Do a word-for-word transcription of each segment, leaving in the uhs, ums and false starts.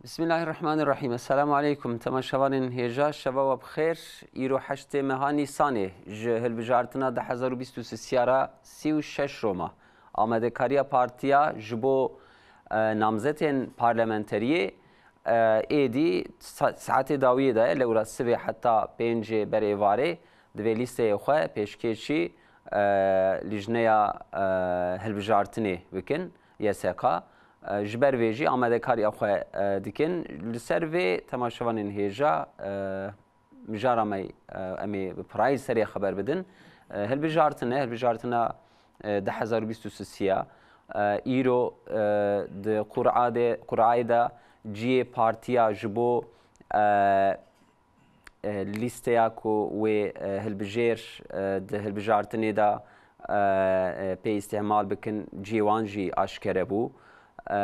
Bismillahirrahmanirrahim. Esselamu aleykum. Temaşevanên hêja, şeva we bi xêr. Îro heştê meha Nîsanê, ji hilbijartina du hezar û bîst û sê ra sî û şeş roma. Amadekariya partiya ji bo, e, namzetên parlamenteriyê, e, êdî sa-, saetê dawiyê de ye, lewra sibê heta pêncê berê êvarê divê lîsteyê xwe pêşkêşî, e, lijneya, e, hilbijartinê bikin, Y S K. E, ji ber vê jî amadekariya xwe, e, dikin. Li ser vê temaşevanên hêja, e, mijara me, e, em ê bi pirayî serê xeber bidin. E, hilbijartine, hilbijartina, e, du hezar û bîst û sê ya, e, îro, e, di qur'a de, qur'ayê de cihê partiya ji bo, e, e, lîsteya ku wê, e, hilbijêr, e, di hilbijartinê de, e, e, pê îstîmal bikin, cihê wan jî aşkere bû. E,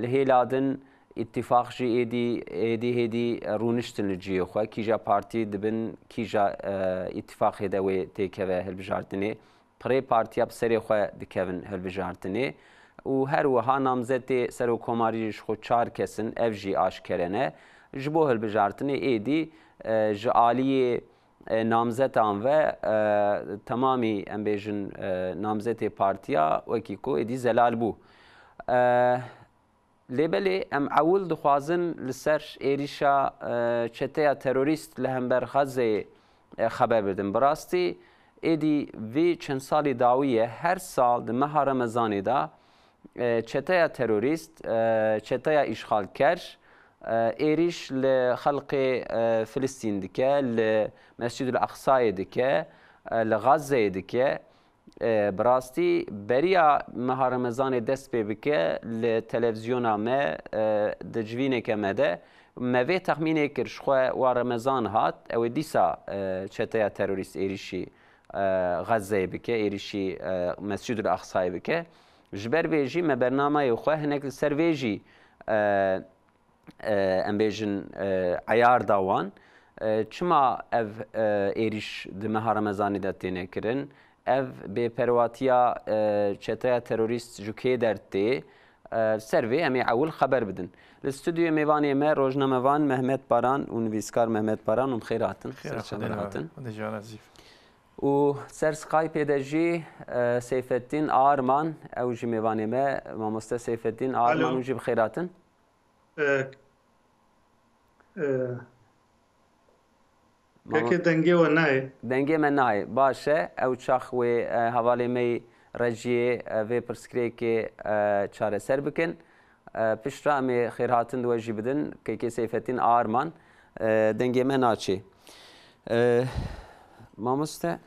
li hêla din îtîfaq jî êdî, êdî hêdî rûniştin li cihê xwe. Kîja partî dibin, kîja, e, îtîfaqê de wê têkeve hilbijartinê. Pirê partiya bi serê xwe dikevin hilbijartinê û her wiha namzetê serokkomarî jî ji xwe çar kes in, ev jî aşkere ne. Ji bo hilbijartinê êdî, e, ji aliyê, e, namzetan ve, e, temamî, em bêjin, e, namzetê partiya wekî ku êdî zelal bû. E, Lê belê em ewil dixwazin li ser êrîşa, e, çeteya terorîst li hember Xezeyê, e, xeber bidin. Bi rastî êdî vî çend salî dawî ye, her sal di meha Remezanê de, e, çeteya terorîst, e, çeteya îşxalker, e, êrîş li xelkê, e, Filistîn dike, li Mescîdul Aqsayê dike, e, li Xezeyê dike. E, bi rastî beriya meha Remezanê dest pê bike li televîzyona me, e, di civîneke me de me vê texmînê kir, ji xwe wa Remezan hat, ew ê dîsa, e, çeteya terorîst êrîşî, e, Xezzeyê bike, êrîşî, e, Mescîdul Aqsayê bike. Ji ber vê jî me bernameyê xwe hinek li ser vê jî, e, e, em bêjin, e, eyar da wan. E, çima ev, e, êrîş di meha Remezanê de têne kirin? Ev bêperwatiya, e, çeteya terorîst ji kê der tê? E, ser vê em ê ewil xeber bidin. Li stûdyoyê mêvanê me rojnamevan Mehmet Baran û nivîskar Mehmet Baran, hûn bi xêr hatin. Xêr Ser çavan hatin. Xwedê ji we razî. Û ser Skypeê de jî, e, Seyfettin Arman, ew jî mêvanê me, mamoste Seyfettin Arman, Alo. Hûn jî bi xêr hatin. E, e, Mamo- Kekê dengê we nayê. Dengê me nayê. Baş e. Ew çax wê, e, hevalê me yê rejiyê, e, vê pirsgirêkê, e, çareser bikin. E, piştre em ê xêrhatin di we jî bidin. Kekê Seyfettin Arman, e, dengê me naçê. E, mamoste,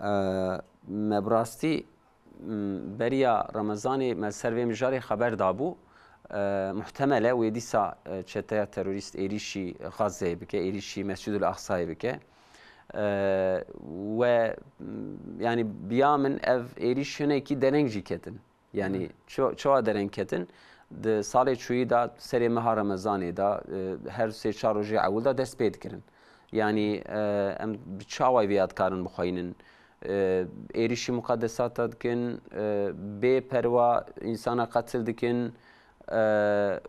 Eee, me bi rastî, m, beriya Remezanê me ser vê mijarê xeber dabû. Eee, muhtemel e wê dîsa, e, çeteya terorîst êrîşî Xazzeyê bike, êrîşî Mescîdul Aqsayê bike. Eee, we, m, yanî biya min ev êrîş hinekî dereng jî ketin. Yanî Hmm. ço-, çawa dereng ketin? Di salê çûyî de serê meha Remezanê de, e, her sê çar rojê ewil de dest pê dikirin. Yanî, e, em bi çawa vê ya dikarin bixweynin? E, êrîşî muqedesata dikin, e, bê perwa însana qetil dikin, e,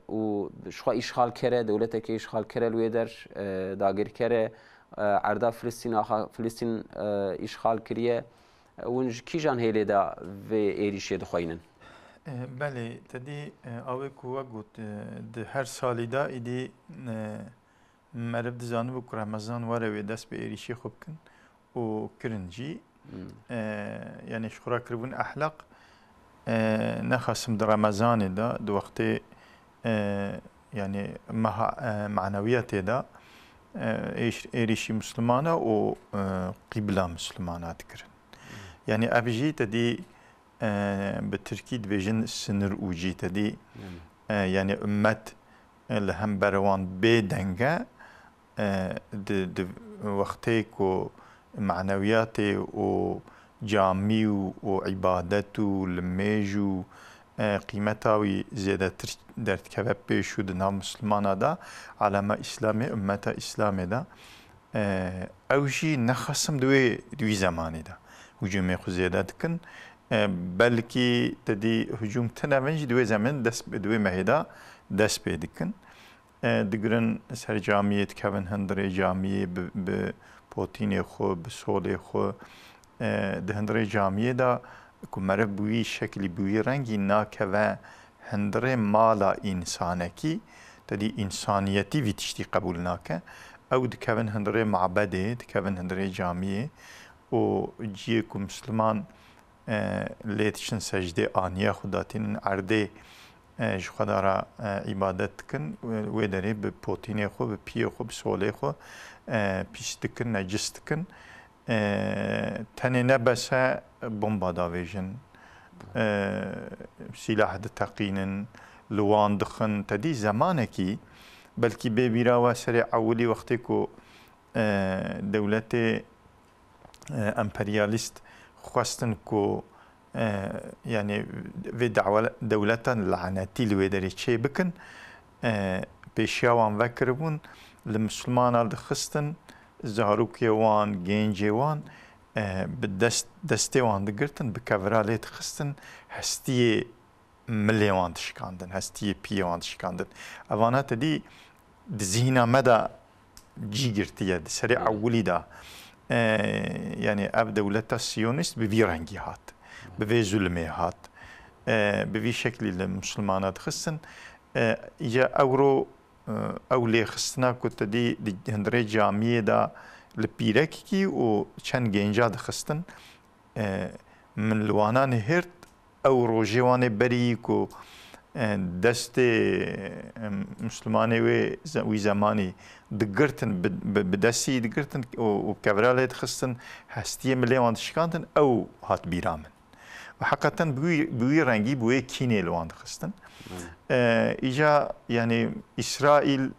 û ji xwe îşxalkere, dewleteke îşxalkere li wê der, e, dagirkere, e, erda Filistîn, axa Filistîn, e, îşxal kiriye. Hûn ji kîjan hêlê de vê êrîşê dixweynin? E, belê, te dî, e, awê ku we got, e, di her salî de îdî, e, meriv dizanibû ku Remezan were wê dest bi êrîşê xwe bikin û kirin jî. Hmm. E, yanî ji xwe re kiribûn ehlaq, e, nexasim di Remezanê de, di wextê, e, yanî meha, e, manewiyetê de, e, êş-, êrîşî Mislimana û, e, qîbla Mislimana dikirin. Yanî ev jî te dî, e, bi tirkî dibêjin sinir û cî te dî, Yanî. e, yanî ummet, e, li hember wan bê deng e, e, di, di wextê ku manewiyatê û camî û, û îbadet û limêj û, e, qîmeta wî zêdetir derdikeve pêş û di nav Mislimana de, alema Îslamê, ummeta Îslamê de, e, ew jî nexasim di wê, di wî zemanî de hicûmê xwe zêde dikin. E, belkî te dî hicûm tune bin jî di wê zemin dest bi, di wê mehê de dest pê dikin. E, digirin ser camiyê, dikevin hundirê camiyê bi, bi potînê xwe, bi solê xwe. E, di hundirê camiyê de ku meriv bi wî şeklî, bi wî rengî nakeve hundirê mala însanekî, te dî însaniyetî vî tiştî qebûl nake. Ew dikevin hundirê mabedê, dikevin hundirê camiyê û ciyê ku Misliman e, lê diçin secdê, aniya xwe datînin erdê, e, ji xwe de re, e, îbadet dikin. Wê, wê derê bi potînê xwe, bi piyê xwe, bi solê xwe, e, pîs dikin, necis dikin. E, tenê ne bes e, bomba davêjin, e, sîlah diteqînin, li wan dixin. Te dî zemanekî, belkî bê bîra we serê ewilî wextê ku, e, dewletê e, emperyalîst xwestin ku, e, yanî vê dawe-, dewleta lanetî li wê derê çê bikin, e, pêşiya wan vekiribûn, li Mislimana dixistin, zarokê wan, gencê wan, e, bi dest, destê wan digirtin, bi kevira lê dixistin, hestiyê milê wan dişikandin, hestiyê piyê wan dişikandin. Evana te dî di zihîna me de cî girtiye, di serê ewilî de. E, yanî ev dewleta siyonîst bi vî rengî hat, bi vê zulmê hat, e, bi vî şeklî li Misilmana dixistin. E, îca ewro, e, ew lêxistina ku te dî di hundirê camiyê de li pîrekekî û çend genca dixistin, e, min li wana nihêrt, ew rojê wan ê berî ku, e, destê, e, Mislimanê wê ze-, wî zemanî digirtin, bi, bi, bi destî digirtin û, û kevira lê dixistin, hestiyê milê wan dişikandin, ew hat bîra min. Û heqeten bi wî, bi wî rengî, bi wê kînê li wan dixistin. E, îca, yanî, Îsraîl,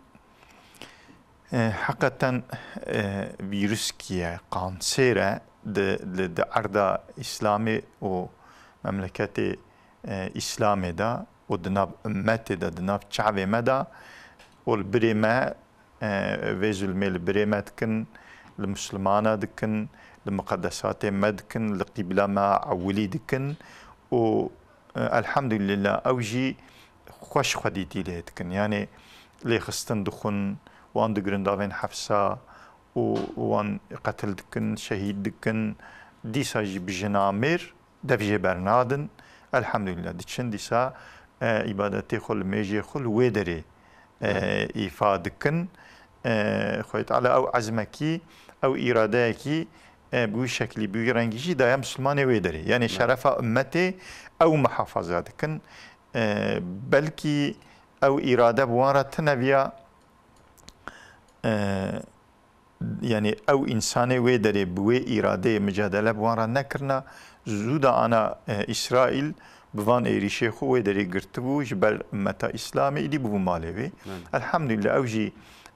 e, heqeten, e, vîruskî ye, kansêr e di, di, di erda Îslamê û memleketê, e, Îslamê de û di nav ummetê de, di nav çavê me de û li birê me, e, vê zulmê li birê me dikin, li Mislimana dikin, li miqedesatê me dikin, li qîbla me ewilî dikin û, e, elhamdülillah ew jî xweş xwedîtî lê dikin. Yanî lêxistin dixwin, wan digirin davên hefsa û wan qetil dikin, şehîd dikin. Dîsa jî bi jinamêr dev jê bernadin. Elhamdülillah diçin dîsa, e, îbadetê xwe li mêjê xwe li wê derê, e, îfa dikin. E, Xwedê Teala ew ezmekî, ew îradeyekî, e, bi wî şeklî, bi wî rengî jî daye Mislimanê wê derê. Yanî şerefa ummetê ew muhafaza dikin. E, belkî ew îrade bi wan re tune viya, e, yanî ew însanê wê derê bi wê îradeyê micadele bi wan re nekirina, zû de ana, e, Îsraîl bi van êrîşê xwe wê derê girtibû ji ber ummeta Îslamê, îdî bûbû malê wê. Elhamdülillah ew jî,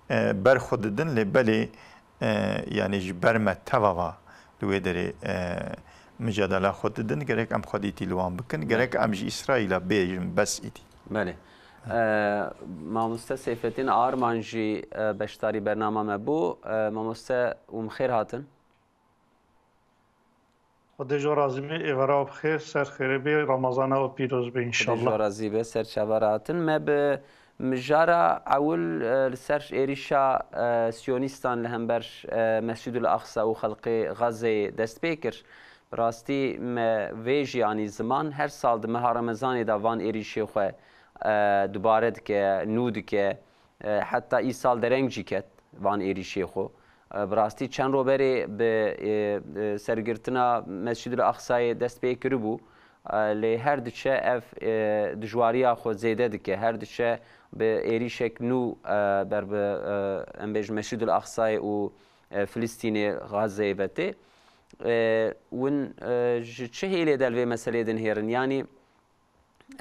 e, ber xwe didin, lê belê, e, yanî ji ber me teva va li wê derê, e, micadela xwe didin, gerek em xwedîtî li wan bikin, gerek em ji Îsraîla bêjin bes îdî. Belê. E, Mamoste Seyfettin Arman jî, e, beşdarî bernama me bû. E, mamoste, hûn bi xêr hatin. Xwedê ji we razî be, êvara we bi xêr, ser xêrê be, Ramazana we pîroz be înşallah. Xwedê ji we razî be, ser çava re hatin. Me bi mijara ewil, e, li ser êrîşa, e, siyonîstan li hember, e, Mescîdul Aqsa û xelkê Xezeyê dest pê kir. Bi rastî me vê jî anî ziman, her sal di meha Remezanê de van êrîşê xwe, e, dubare dike, nû dike. E, heta îsal dereng jî ket van êrîşê xwe. E, bi rastî çend ro berê bi, e, e, sergirtina Mescîdul Aqsayê dest pê kiribû. E, lê her diçe ev, e, dijwariya xwe zêde dike. Her diçe bi êrîşek nû, e, ber bi, e, em bêjin Mescîdul Aqsayê û, e, Filistînê, Xazeyê ve tê. E, win, e, ji çi hêlê de li vê meselê dinihêrin? Yanî,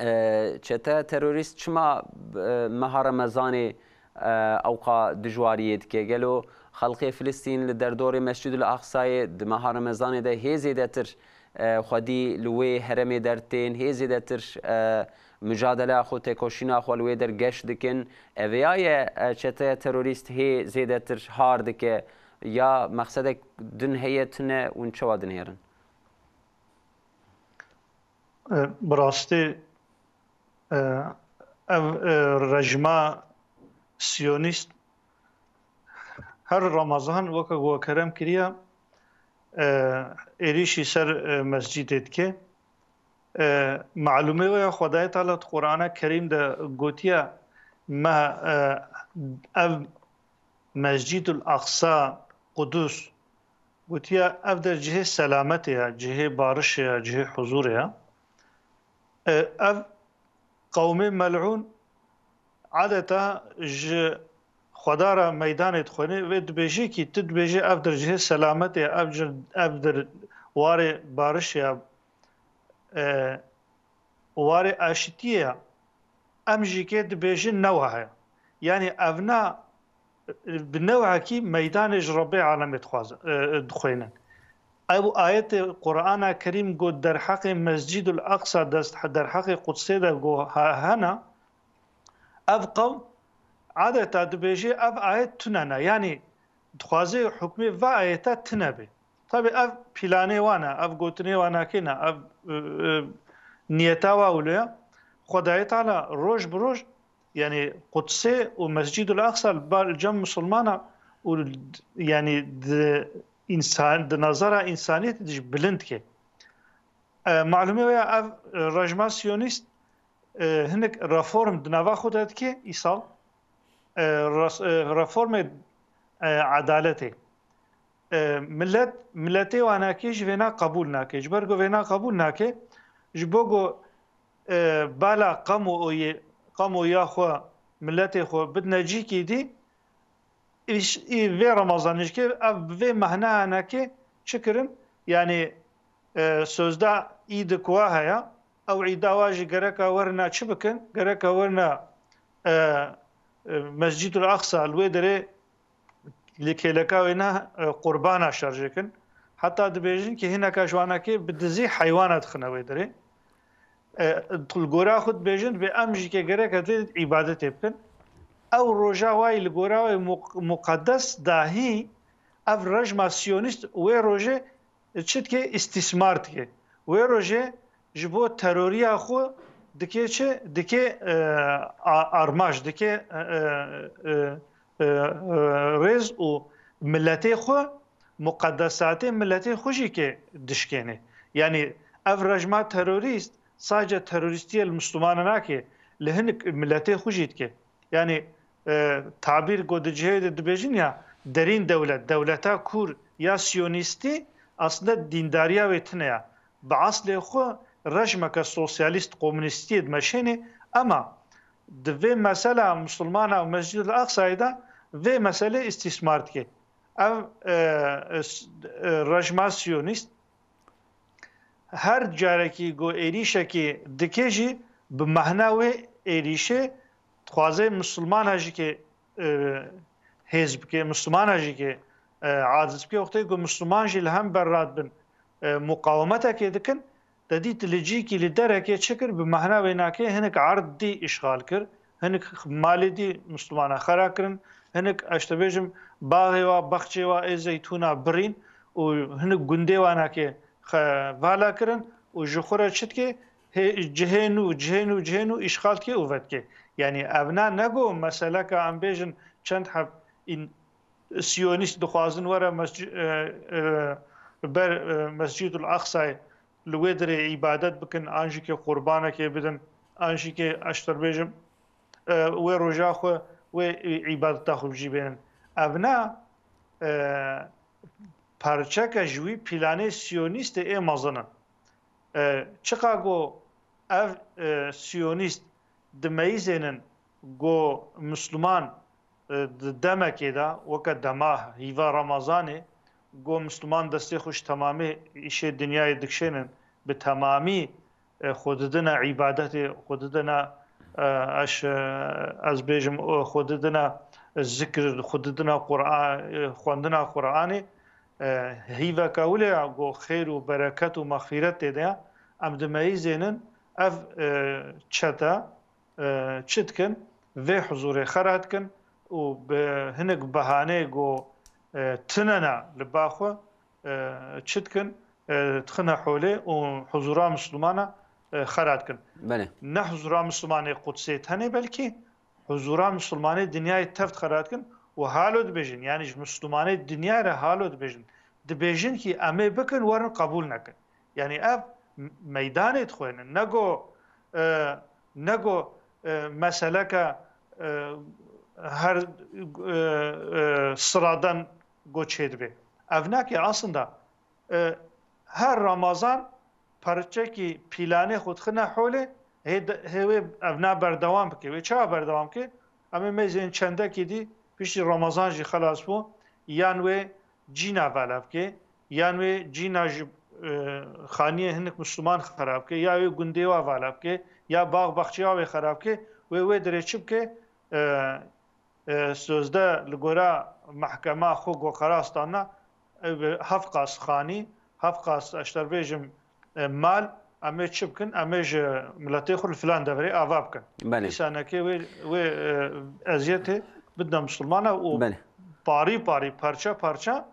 e, çete terorîst çima, e, meha Remezanê, e, ewqa dijwariyê dike? Gelo xelkê Filistîn li derdorê Mescîdul Aqsayê di meha Remezanê de hê zêdetir, e, xwedî li wê heremê dertên, hê zêdetir, e, micadeleya xwe, têkoşîna xwe li wê der geş dikin? Ev ya ye, e, çeteya terorîst hê zêdetir har dike ya mexsedek din heye tune û çawa dinêrin? E, bi rastî, e, Ev e, rejma siyonîst her Ramazan weke ku kerem kiriye e, êrîşî ser e, mescîdê dike. E, Malûmê wê ya Xwedayê Teala di Qur'ana Kerîm de gotiye me e, ev Mescîdul Aqsa, Qudus, gotiye ev der cihê selametê ye, cihê barişê ye, cihê huzûrê ye. E, ev qewmê mel'ûn adeta ji Xweda re meydanê dixwîne, vê dibêje kî tu dibêje ev der cihê selametê ye, ev cir, ev der warê barişê ye, e, warê aşitiyê ye. Em jî kê dibêjin ne wiha ye. Yanî ev na bi newekî meydanê ji Rebbê alemê dixwazin, e, dixwînin. Ew ayetê Qur'ana Kerîm got derheqê Mescîdul Aqsa dest derheqê Qudsê de got ha-, hene. Ev qewm adeta dibêje ev ayet tune ne. Yanî dixwaze hukmê va ayeta tune be. Tabi ev planê wan e, ev gotinê wan nakê ne, ev e, e, niyeta wa wilo ye. Xwedayê Teala roj bi roj, yanî Qudsê û Mescîdul Aqsa li bar cem Musulmana û yanî di, insan, di nazara insaniyetê de jî bilind ke. E, Malûmê wê ya ev e, rejma siyonîst e, hinek reform di nava xwe de dike îsal. E, res- e, reformê e, edaletê. E, millet, milletê wan nake ji vêna qebûl nake. Ji ber ku vêna qebûl nake, ji bo ku e, bala qemoyê, qemoya xwe, milletê xwe bidine cîkî dî, îş- î vê Remezanê jî ke ev bi vê mehna nake çi kirin? Yanî e, sözda îd ku heye, ew îda wa jî gereka werina çi bikin? Gereka werina e, e, Mescîdul Aqsa li wê derê li kêleka wê ne e, qurbana şerjê kin. Heta dibêjin ki hineka ji wanekê bi dizî heywana dixine wê derê. E, li gora xwe dibêjin, dibê em jî ke gerek e vê îbadetê bikin. Ew roja wayî li gora wê muq- muqedes dahî ev rejma siyonîst wê rojê çi dike? Îstîsmar dike. Wê rojê ji bo teroriya xwe dike çi? Dike e, a- armaj, dike e, e, e, e, rêz û miletê xwe, muqedesatê miletê xwe jî ke dişkêne. Yanî ev rejma terorîst sadece terorîstiyê li Mislimanan nake, li hinek miletê xwe jî dike. Yanî e, tabîr ku di cihê de dibêjin ya derîn dewlet, dewleta kûr ya siyonîstî aslında dîndariya wê tune ya. Bi eslê xwe rejmeke sosyalîst, komunîstiyê dimeşêne, ema di vê mesela Musulmana û Mescîdul Aqsayê de vê meselê îstîsmar dike. Ev e, e, s- e, rejma siyonîst her carekî ku êrîşekî dike jî bi mehna wê êrîşê dixwaze Misilmana jî ke e, hêz bike, Misilmana jî ke e, aciz bike. Wextê ku Misilman jî li hem berra dibin e, muqawemetekê dikin, te dît li cîkî li derekê çi kir, bi mehna wê nake hinek erd dî îşxal kir, hinek malê dî Misilmana xera kirin, hinek ez te bêjim baxê wa, baxçê wa ê zeytûna birîn û hinek gundê wa nake xe-, vala kirin û ji xwe re çi dike? Hê, cihê nû, cihê nû, cihê nû îşxal dike û vedike. Yanî evna ne ku meseleka em bêjin çend heb in, siyonîst dixwazin were mesci-, e, e, ber e, Mescîdul Aqsayê li wê dirê îbadet bikin, an jî ke qurbanekê bidin, an jî ke ez te bêjim e, wê roja xwe, wê î- îbadeta xwe bijî bênin. Evna e, parçeke ji wî planê siyonîstê ê mezin in. E, çiqa ku ev e, siyonîst dimeyizênin ku Misliman e, di demekê de weke dema hîva Remezanê ku Misliman destê xwe ji temamê îşê dinyayê dikişênin, bi temamî e, xwe didine îbadetê, xwe didine e, eş, e, ez bêjim, e, xwe didine zikir, xwe didine Qur'a-, e, xwendina Qur'anê, e, hîveke wile ya ku xêr û bereket û mexfîret tê de ya, em dimeyizênin ev e, çete e, çi dikin? Vê huzûrê xera dikin û bi hinek behaneyê ku e, tune ne li ba xwe e, çi dikin? E, dixine holê û huzûra Misilmana e, xera dikin. Belê. Ne huzura Mislimanê Qudsê tenê, belkî huzura Mislimanê dinyayê tevt xera dikin û halo dibêjin, yanî ji Mislimanê dinyayê re halo dibêjin. Dibêjin kî em ê bikin, werin qebûl nekin. Yanî ev m-, meydanê dixwênin. Nego, e, nego, e, meseleke, e, her, e, e, sıradan go çêdibe. Ev nake aslında. E, her Ramazan parçekî pîlanê xwe dixine holê, hê de, hê wê ev na berdewam bike. Wê çawa berdewam bike? Em ê mêzên çendekî dî piştî Ramazan jî xelas bû, yan wê cîna vala bike, yan wê cîna ji, e, xaniyê hinek Misliman xera bike, ya wê gundê wa vala bike, ya bax baxçeya wê xera bike, wê wê dirê çi bike? E, e, sözde li gora mehkema xwe go qerar standna, ew bi heft qas xanî, heft qas, ez ji te bêjim, e, mal, em ê çi bikin? Em ê ji miletê xwe li filan deverê ava bikin. Belê. Dîsa neke wê, wê, e, eziyetê bidine Misilmana û Belê. parî parî, parça parça,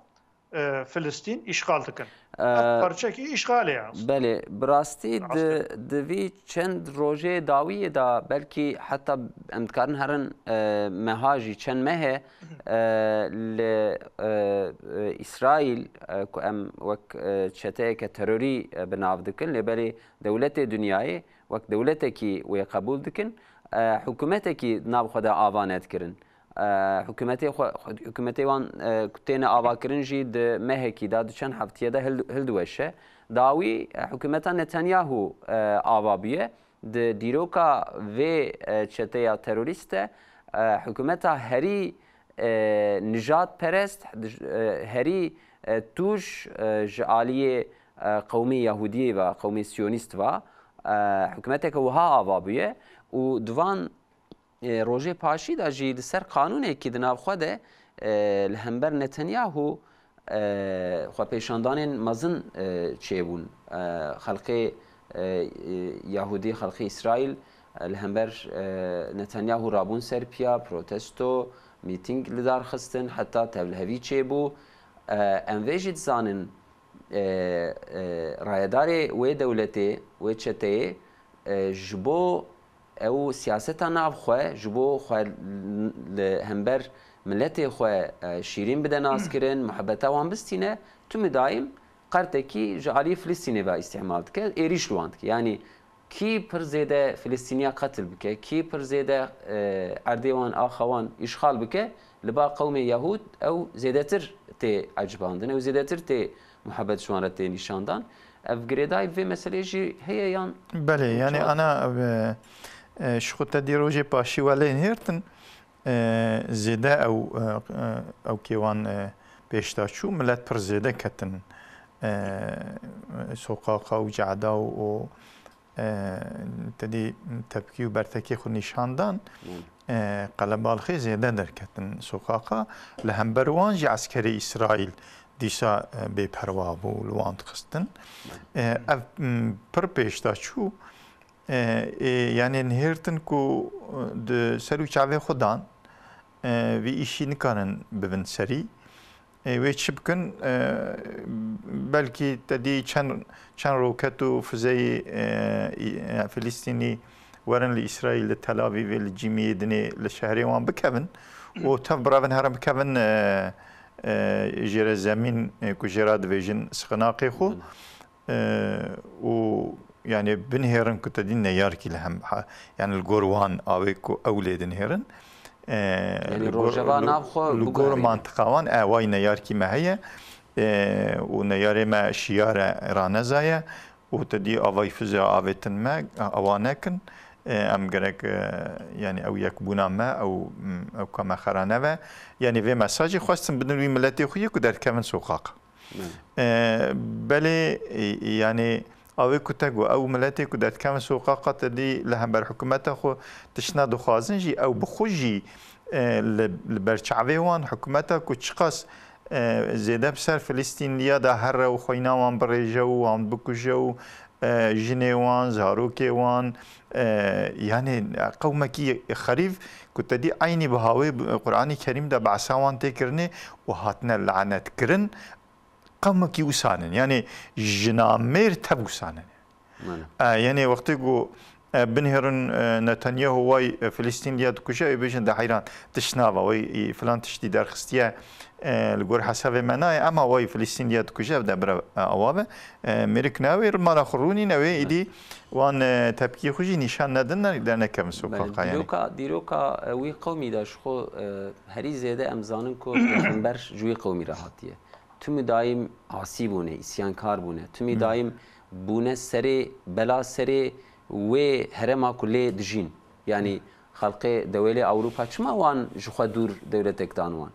e, Filistîn îşxal dikin. E, Ev parçekî îşxalê ye aslında. Belê, bi rastî Rastî. di, di vî çend rojê dawiyê de belkî heta em dikarin herin, e, meha jî çend meh e, e, li, e, e, Îsraîl, e, ku em wek, e, çeteyeke terorî, e, bi nav dikin, lê belê dewletê dinyayê wek dewletekî wê qebûl dikin, e, hikûmetekî nav xwe de ava nedikirin. E, hikûmetê xwe, hikûmetê wan, e, ku têne avakirin jî di mehekî de, di çend heftiyê de hil-, hildiweşe. Dawî, e, hikûmeta Netanyahu, e, ava bûye. Di dîroka vê, e, çeteya terorîst de, e, hikûmeta herî, e, nijadperest, di, e, herî, e, tûj, e, ji aliyê, e, qewmê Yahudiyê ve, qewmê Siyonîst ve, e, hikûmeteke wiha ava bûye û di van e, rojê paşî de jî li ser qanûnekî di nav xwe de, e, li hember Netanyahu, e, xwepêşandanên mezin, e, çêbûn. E, xelkê, e, e, Yahûdî, xelkê Îsraîl, e, li hember, e, Netanyahu rabûn ser piya, protesto, mîtîng li dar xistin, heta tevlihevî çêbû. E, em vê jî dizanin, e, e, rayedarê wê dewletê, wê çeteyê, e, ji bo ew siyaseta nav xwe, ji bo xwe li hember miletê xwe, e, şîrîn bide naskirin, muhebeta wan bistîne, tu midayim qertekî ji alî Filistînê ve îstîmal dike, êrîş li wan dike. Yanî kî pir zêde Filistîniya qetil bike, kî pir zêde, e, erdê wan, axa wan îşxal bike, li ba qewmê Yahûd ew zêdetir tê ecibandin, ew zêdetir tê muhebet ji wan re tê nîşandan. Ev girêdayî vê meselê jî heye yan? Belê, yanî çawa? Ana, e, e, ji xwe te dî rojê paşî welê nihêrtin, e, zêde ew, e, e, ew kêwan, e, pêşda çû, milet pir zêde ketin, e, soqaqa û cada û, û, e, te dî tepkî û bertekê xwe nîşan dan. Hmm. E, qelebalxê zêde derketin soqaqa. Li hember wan jî eskerê Îsraîl dîsa, e, bêperwa bû, li wan dixistin. E, ev, m, pir pêşda çû. E, ê, yanê nihêrtin ku, e, di ser û çavê xwe dan, e, vî îşî nikarin bibin serî. Ê, wê çi bikin? E, belkî te dî çend, çend roket û fizeyê, e, î-, e, Filistînî werin li Îsraîl, li Tel Avîvê, li cîmiyê dinê li şehrê wan bikevin û tev birevin herin bikevin, e, e, jêre zemîn, e, ku jê re dibêjin sixinaqê xwe. Hı. E, û, yanî, binihêrin ku te dî neyarkî li hem, ha, yanî, li gor wan awê ku ew lê dinihêrin. E, Yanî li gor, rojeva li, nav xwe li gor biguherîne. Mantiqa wan, e, way neyarkî me heye. E, û neyarê me şiyar e, ranezaye. Û te dî avayî fize avêtin me, awa nekin. E, em gerek, e, yanî, ew yekbûna me, ew, ew ka me xera neve. Yanî, vê mesajê xwestin bidin wî miletê xwe yê ku derdikevin soqaq. E, belê, e, yanî, awê ku te got, ew miletê ku derdikevin soqaqa te dî li hember hikûmeta xwe tiştine dixwazin jî, ew bi xwe jî, e, li, li ber çavê wan hikûmeta ku çiqas, e, zêde bi ser Filistîniya de here û xweyna wan birêje û wan bikuje û, e, jinê wan, zarokê wan, e, yanî qewmekî xerîf ku te dî eynî bi hawê Qur'anî Kerîm de behsa wan tê kirinê û hatine lanetkirin. Qewmekî wisa nin. Yanî jinamêr tev wisa nin. E, yanî wextê ku, e, binêrin, e, Netanyahu way, e, Filistînliya dikuje, ew bêjin de heyran tişt nava, way, e, filan tiştî derxistiye, e, li gor hesabê me nayê, ema way Filistînliya dikuje, ev de bira, e, awa be. E, mêrik ne wê mala xwe rûnîne wê, êdî wan, e, tepkiyê xwe jî nîşan nedin, ne, dernekevin sokaqa, yanî. Dîroka, dîroka, e, wî qewmî de ji xwe, e, herî zêde em zanin ku pêxember ji wî qewmî re hatiye. Timî dayîm asî bûne, îsyankar bûne. Timî dayîm bûne serê, bela serê wê herêma ku lê dijîn. Yanî xelkê dewêlê Ewropa çima wan ji xwe dûr dewletek dan wan?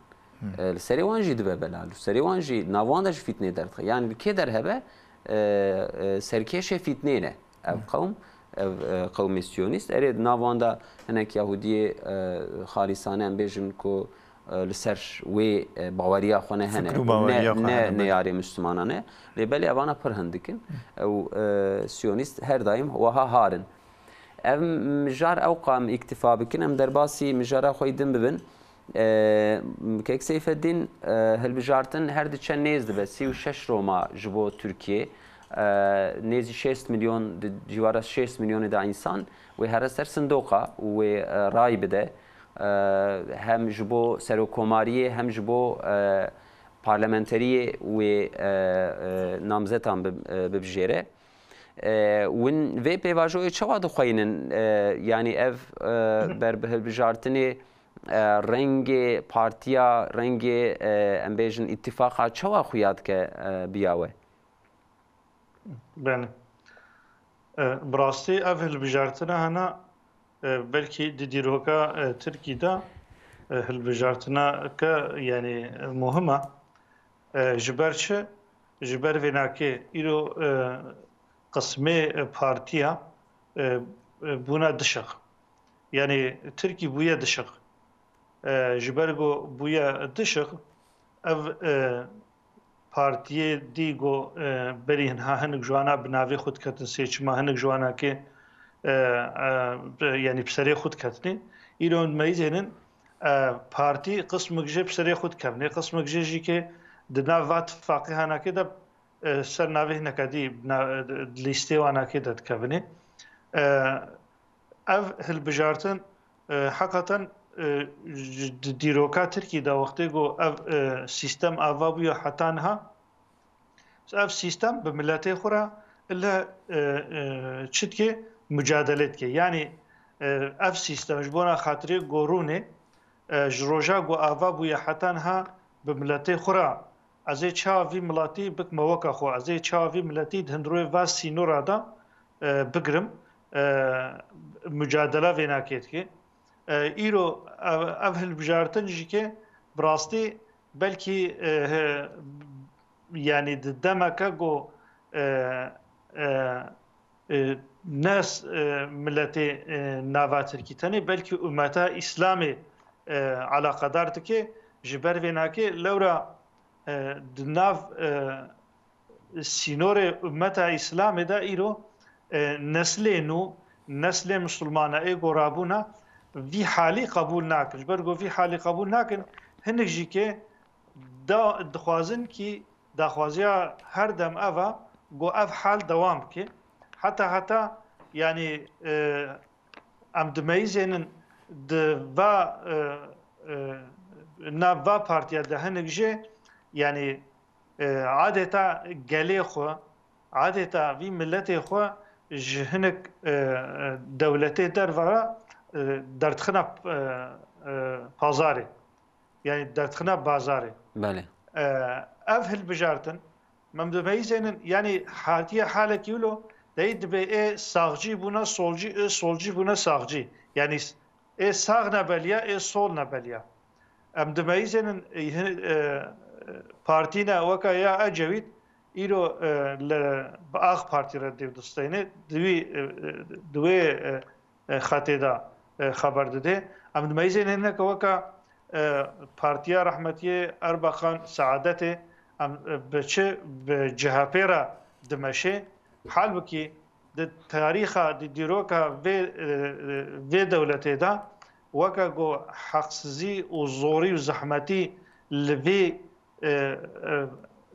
E, li serê wan jî dibe bela, li serê wan jî, nav wan de jî fîtnê derdixe. Yanî li kê derhebe, e, e, serkêşê fîtnê ne ev qewm, ev, e, qewmê siyonîst. Erê, di nav wan de hinek Yahûdiyê, e, xalîsane em bêjin ku, e, li ser wê, e, baweriya xwe ne hene, Fikr û ne, baweriya xwe ne, hene, ne belê. Yarê Mislimanan e. Lê belê evana pir hindik in. Ew, e, siyonîst her daîm weha har in. Ev mijar ewqa em îktifa bikin, em derbasî mijara xwe yî din bibin. E, Kek Seyfeddîn, e, hilbijartin her diçe nêz dibe, sî û şeş Roma ji bo Tirkiyê. E, nêzî şêst milyon, di cîvara şêst milyonê de însan wê here ser sindoqa û wê, e, ray bide. E, hem ji bo serokkomariyê hem ji bo, e, parlamenteriyê wê, e, e, namzetan bi-, e, bibijêre. E, win vê pêvajoyê çawa dixweynin? E, yanî ev, e, ber bi hilbijartinê, e, rengê partiya, rengê, e, em bêjin îtîfaqa çawa xuya dike, e, biya we? Belê. E, bi rastî ev hilbijartina hene, e, belkî di dîroka, e, Tirkî de, e, hilbijartineke, yanî, muhim e. E, ji ber çi? Ji ber vênakê îro, e, qismê, e, partiya, e, e, bûne dişiq. Yanî Tirkî bûye dişiq. E, ji ber ku bûye dişiq, ev, e, partiyê dî ku, e, berî hinha hinek ji wana bi navê xwe diketin seçima, hinek ji wana ke, e, e, yanî bi serê xwe diketinê. Îro em dimeyzênin, e, partî qismek jê bi serê xwe dikevnê, qismek jê jî ke di nav va tifaqê hanakê de, e, ser navê hineke dî, na-, di lîstê wanakê de dikevinê. E, ev hilbijartin, e, heqeten, e, ji di dîroka Tirkî de wextê ku ev, e, sîstem ava bûye heta niha, ev sîstem bi miletê xwe re ile, e, e, çi dike? Mucadele dike. Yanî, e, ev sîstem ji bona xatirê gorûnê, e, ji roja ku ava bûye heta niha bi miletê xwe re, ez ê çawa vî miletî bikime weke xwe, ez ê çawa vî miletî di hundirê va sînora de, e, bigirim, e, mucadele vênakê dike. E, îro ev, ev hilbijartin jî ke bi rastî belkî, e, he, yanî di demeke ku, e, e, e, ne s-, e, miletê, e, nava Tirkî tenê, belkî ummeta Îslamê, e, eleqedar dike, ji ber vênakê lewra, e, di nav, e, sînorê ummeta Îslamê de îro, e, neslê nû, neslê misilmana ê gorabûna vî halî qebûl nakin. Ji ber ku vî halî qebûl nakin, hinek jî ke da-, dixwazin kî daxwaziya her dem ev e ku ev hal dewam bike. Heta heta, yanî, e, em dimeyizênin di va, e, e, nav va partiya de hinek jê, yanî, e, adeta gelê xwe, adeta vî miletê xwe ji hinek, e, e, dewletê derve re, e, derdixine, e, e, pazarê. Yanî derdixine bazarê. Belê. E, ev hilbijartin, em dimeyizênin, yanî hatiye halekî wilo, deyî dibê ê saxcî bûne solcî, ê solcî bûne saxcî. Yanî ê sax nebeliya, ê sol nebeliya. Em dimeyizênin, e, hi-, e, partî ne weke ya Ecewît, îro, e, li, bi A K Partî re dêv disteyne, di wî, e, e, di wê, e, e, xetê de, e, xeber dide. Em dimeyizênin hineke weke, e, partiya rehmetiyê Erbakan Seadetê, em, e, bi çi, bi C H P re dimeşê. Halbikî di tarîxa, di dîroka vê, e, e, vê dewletê de weke ku heqsizî û zorî û zehmetî li vê, e, e,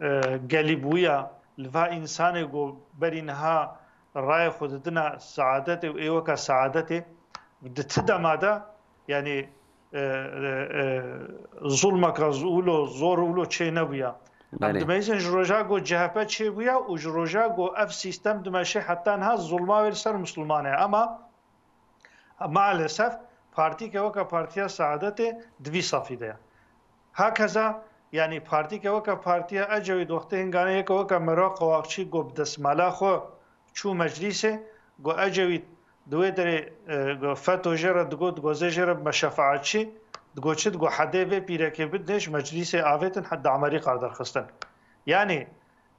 e, gelî bûya, li va însanê ku berî niha, rayê xwe didina seadetê û ê weka seadetê, di ti dema de, yanî, e, e, e, zulmeka z-, wilo, zor wilo çê nebûya. Em Belê. Dimeyzin ji roja ku C H P çêbûya û ji roja ku ev sîstem dimeşe heta niha zulma wê li ser Misilman e. Ama maalesef partîke weke Partiya Seadetê di vî safî de ye. Hakeza, yanî partîke weke Partiya Ecewî di wextê hingane yeke weke Mero Qewaqçî ku bi destmala xwe çû meclîsê, ku Ecewî di wê derê, e, ku feto jê re digot, ku zê jê re bime şefaetçî, digot çi, digot hedê vê pîrekê bidinê ji meclîsê avêtin heta Amerîka derxistin. Yanî,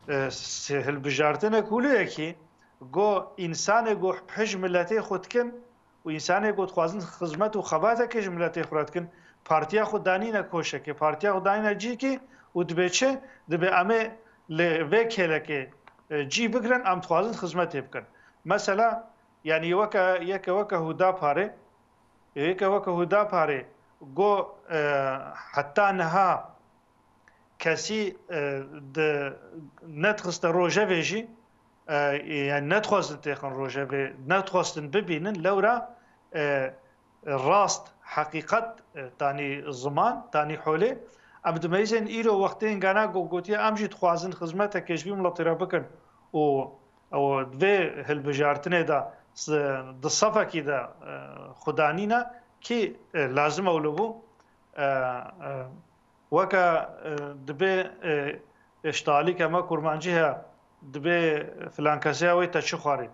e, s-, hilbijartinek wilo yekî, ku însanê ku pij miletê xwe dikin, û însanê ku dixwazin xizmet û xebateke ji miletê xwe re dikin, partiya xwe danîne koşekê, partiya xwe danîne cîkê û dibê çi? Dibê em ê li vê kêlekê, e, cî bigirin, em dixwazin xizmetê bikin. Mesela, yanî weke, yeke weke Hudaparê, yeke weke Hudaparê got, e, heta niha kesî, e, di, nedixiste rojevê jî, e, yani nedixwestin têxin rojevê, nedixwestin bibînin, lewra, e, rast, heqîqet, e, tanî ziman, tanî holê. Em dimeyzên îro wextê hingana ku gotiye em jî dixwazin xizmeteke ji vî miletê re bikin û, û vê hilbijartinê de s-, di sefekî de, e, xwe danîne kî, e, lazim ew li bû, e, e, Weke, e, dibê, e, îştalîke me kurmancî heye, dibê filan kesê ya wê te çi xwarî.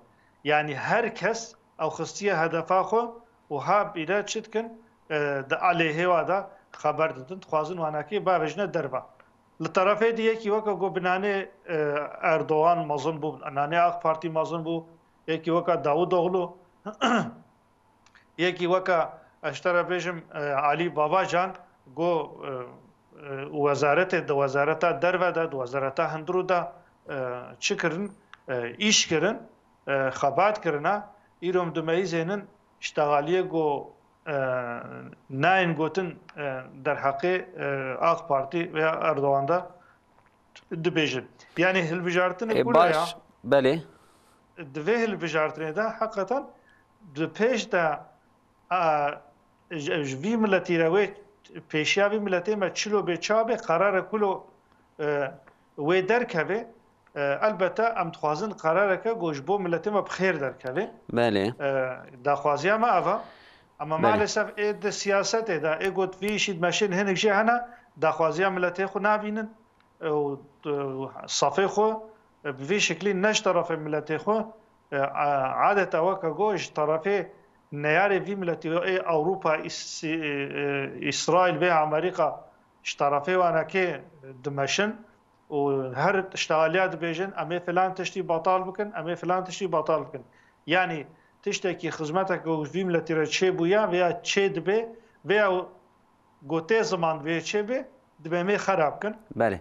Yanî her kes ew xistiye hedefa xwe û ha bîre çi dikin, e, di aleyhê wa de xeber didin, dixwazin wanakê bavêjine derve. Li terefê dî yekî weke ku bi nanê, e, Erdogan mezin bû, nanê AK Partî mezin bû, yekî weke Davutoglu, Yekî weke ez ji te re bêjim, e, Alî Babacan got, e, e, wezaretê, di wezareta derve de, di wezareta hundirû de, e, çi kirin? E, îş kirin, e, xebat kirine. Îro em dimeyizênin îştexaliyê ku, e, nayên gotin, e, derheqê, e, AK Partî veya Erdogan de dibêjin. Yanî hilbijartinê Ê, kula baş, ya. Belê. Di vê hilbijartinê de heqeten di pêş de, a, ji, ji vî miletî re wê pêşiya vî miletê me çilo bê ça bê, qerare kulo, e, wê derkeve. E, elbette em dixwazin qerareke ku ji bo miletê me bi xêr derkeve. Belê. E, daxwaziya me ev e. Ama Belê. Maalesef ê di siyasetê de, ê got vî îşî dimeşin hinek jê hene, daxwaziya miletê xwe nabînin. û, e, safê xwe, e, bi vî şeklî ne ji terefê miletê xwe, e, a-, adeta weke got ji terefê neyarê vî miletî ê Ewropa, Îs-, e, e, Îsraîl vê Amerîka ji terefê wanekê dimeşin û her tiştaliya dibêjin, em ê filan tiştî betal bikin, em ê filan tiştî betal bikin. Yanî tiştekî xizmetek ku vî miletî re çêbûya veya çê dibe veya Gotê ziman divê çê bê, dibê mê xera bikin. Belê.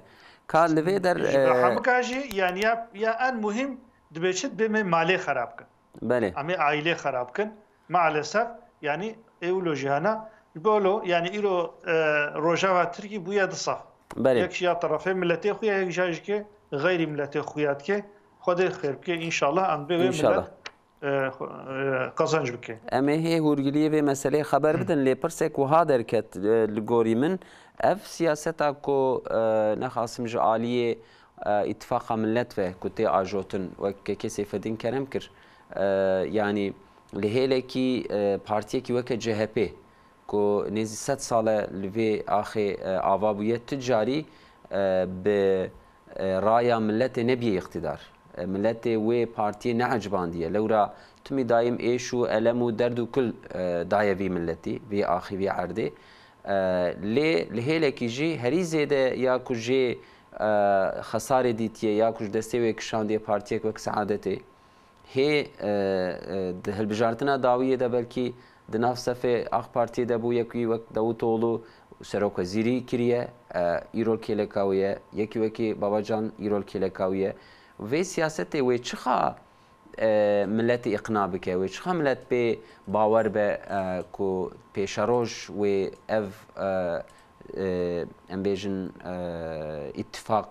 Ka li vê der, Ji e, hemika jî, yani ya, ya en muhîm dibê çi, dibê mê malê xera bikin. Belê. Em ê aîlê xera bikin. Maalesef, yani ê wilo jî hene. Ji bo lo, yani îro, e, rojava Tirkî bûye du saf. Belê. Yek ya terefê miletê xwe ya, yek jî jike xeyrî miletê xwe ya dike. Xwedê xêr bike, înşallah em bê wê milet. Înşallah. e, xwe, e, qezenc bike. Em ê hê hûrgiliyê vê meseleyê xeber bidin, lê pirsek wiha derket, e, li gorî min, ev siyaseta ku, e, nexasim ji aliyê, e, Îtifaqa Millet ve ku tê ajotin, wek Kekê Seyfedîn kerem kir, e, yanî li hêlekî, e, partiyekî weke C H P, ku nêzî sed sal e li vê axê, e, ava bûye, tu carî, e, bi, e, raya miletê nebiye îqtîdar. E, miletê wê partiyê neecibandiye. Lewra timî dayîm êş û elem û derd û kul, e, daye vî miletî, vî axî, vî erdê. E, lê li hêlekî jî herî zêde ya ku jê, e, xesarê dîtiye ya ku ji destê wê kişandiye partiyek wek Seadetê, Hê, e, e, di hilbijartina dawiyê de belkî di nav sefê AK Partiyê de bû, yekî wek Davutoglu serokwezîrî kiriye, e, îro li kêleka wê ye, yekî wekî Babacan îro li kêleka wê ye. Vê siyasetê wê çixa, e, miletê îqna bike, wê çixa milet pê bawer be, e, ku pêşeroj wê ev, e, e, em bêjin, e, îtifaq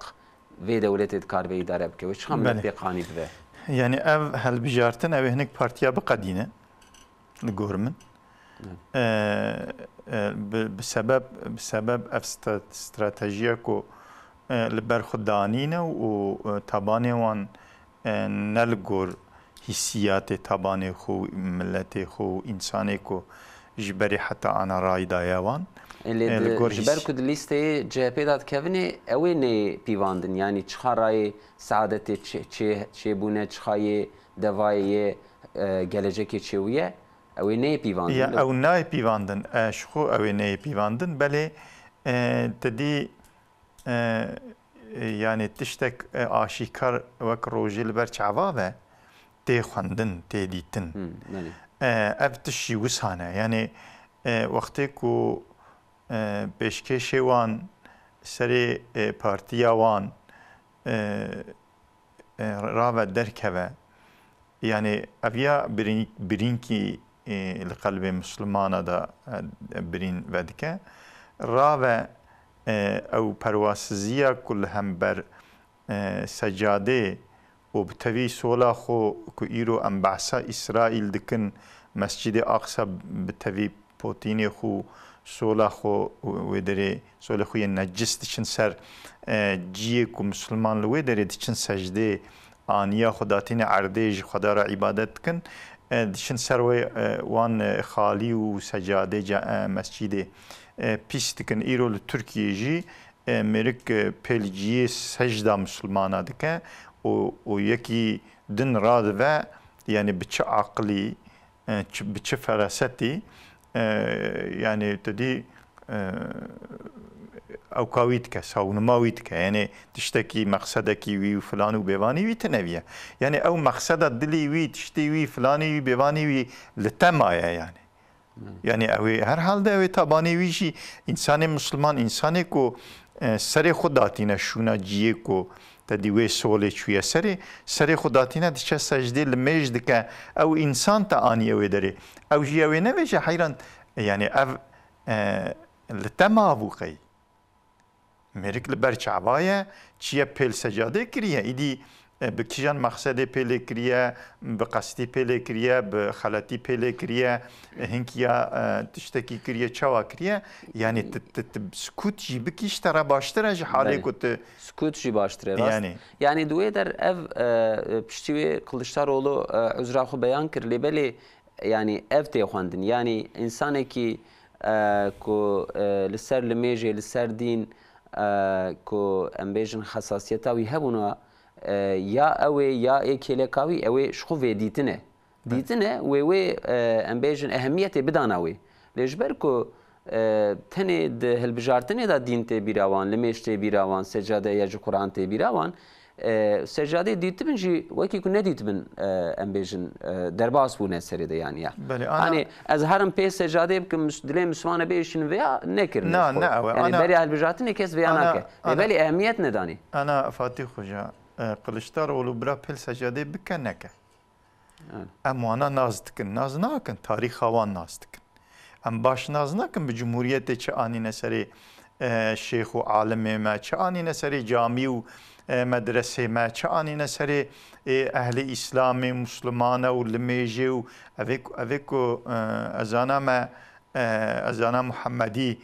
vê dewletê dikaribe îdare bike? Wê çiqa milet Belê. pê qanî dibe? Yani ev helbijartin, ew ê hinek partiya biqedîne, li gor min. Evet. E, e, bi, bi sebeb, bi sebeb ev stra-, stratejiya ku, e, li ber xwe danîne û, e, tabanê wan, e, ne li gor hîsiyatê tabanê xwe û miletê xwe û însanê ku ji berê heta ana rayî daye wan. E, lê e, li di, gor ji ber hîs- ku di lîsteyê C H P de dikevinê, ew ê neyê pîvandin. Yanî çixa rayê seadetê çê-, çê-, çêbûne, çixa yê devayê yê, e, gelecekê çêbûye, ew ê neyê pîvandin. Ya, ew nayê pîvandin. E, ji xwe ew ê neyê pîvandin. Belê, e, te dî, e, e, yani tiştek, e, aşîkar wek rojê li ber çava ve tê xwendin, tê dîtin. Hmm, belê. E, ev tişt jî wisa ne. Yani, e, wextê ku, e, pêşkêşê wan serê, e, partiya wan, e, e, rave derkeve. Yani ev ya birîn-, birînkî, e, li qelbê Mislimana de, e, birîn vedike. Rave, e, ew perwasiziya ku li hember, e, secadê û bi tevî sola xwe ku îro em behsa Îsraîl dikin, Mescîdê Aqsa bi tevî potînê xwe, sola xwe wê derê, solê xwe yên necis diçin ser, e, ciyê ku Misilman li wê derê diçin secdê, aniya xwe datîne erdê, ji Xweda re îbadet dikin, e, diçin ser wê, e, wan, e, xalî û secadê ca-, e, mescîdê, e, pîs dikin. Îro li Tirkiyê jî, e, mêrik, e, pêl ciyê secda Misilmana dike û, û yekî din radive, yani bi çi aqilî, e, çi, bi çi ferasetî, e, yani tu dî, e, ewka wî dike, sawnima wî dike. Yani tiştekî, mexsedekî wî û filan û bêvanî wî tune viye. Yani ew mexseda dilî wî, tiştî wî, filanî wî, bêvanî wî li te maye yani. Yani ew ê, her halde ew ê tabanê wî jî însanê Misliman, însanê ku, e, serê xwe datîne şûna ciyê ku te dî wê solê çûye serê, serê xwe datîne diçe secdê limêj dike, ew însan te aniye wê derê. Ew jî ew ê nebêje heyran, yani ev, e, li te mabû qey. Mêrik li ber çava ye, çiye pêl secadê kiriye, îdî, e, bi kîjan mexsedê pêlê kiriye, bi qestî pêlê kiriye, bi xeletî pêlê kiriye, e, hinkî ya, e, tiştekî kiriye, çawa kiriye? Yani tu, tu, tu sikût jî bikî ji te re baştir e ji halê Belê. ku tu Sikût jî baştir e, rast. Yani. Yani di wê der ev, e, piştî wê Kiliçdaroglu, e, uzra xwe beyan kir, lê belê, yani ev tê xwendin. Yani însanekî, e, ku, e, li ser limêjê, li ser dîn, e, ku em bêjin xesasiyeta wî hebûna, e, ya ew ê, ya ê kêleka wî, ew ê ji xwe vê dîtine. Dîtine wê wê, e, em bêjin ehemiyetê bidana wê. Lê ji ber ku, e, tenê di hilbijartinê de dîn tê bîra wan, limêj tê bîra wan, secade ya ji Quran tê bîra wan, e, secadê dîtibin jî wekî ku nedîtibin, e, em bêjin, e, derbas bûne serê de yani ya. Belê, ana Hani ez herim pê secadê bikim, mis-, dilê Mislimane bêşin vêya nekirine Na, ji xwe. Ne, ew e. Yani Ana beriya hilbijartinê kes vêya Ana, nake. Lê ana belê ehemiyet nedanî. Ana Fatih Hoca, e, Kılıçdaroğlu bira pêl secadê bike neke. Evet. Em wana nas dikin, nas nakin, tarîxa wan nas dikin. Em baş nas nakin bi cumhuriyetê çi anîne serê, e, şêx û alimê me, çi anîne serê camî û, e, medresê me, çi anîne serê, e, ehlê Îslamê, Muslimane û limêjê û evê ku, evê ku, e, ezana me, e, ezana Muhemmedî,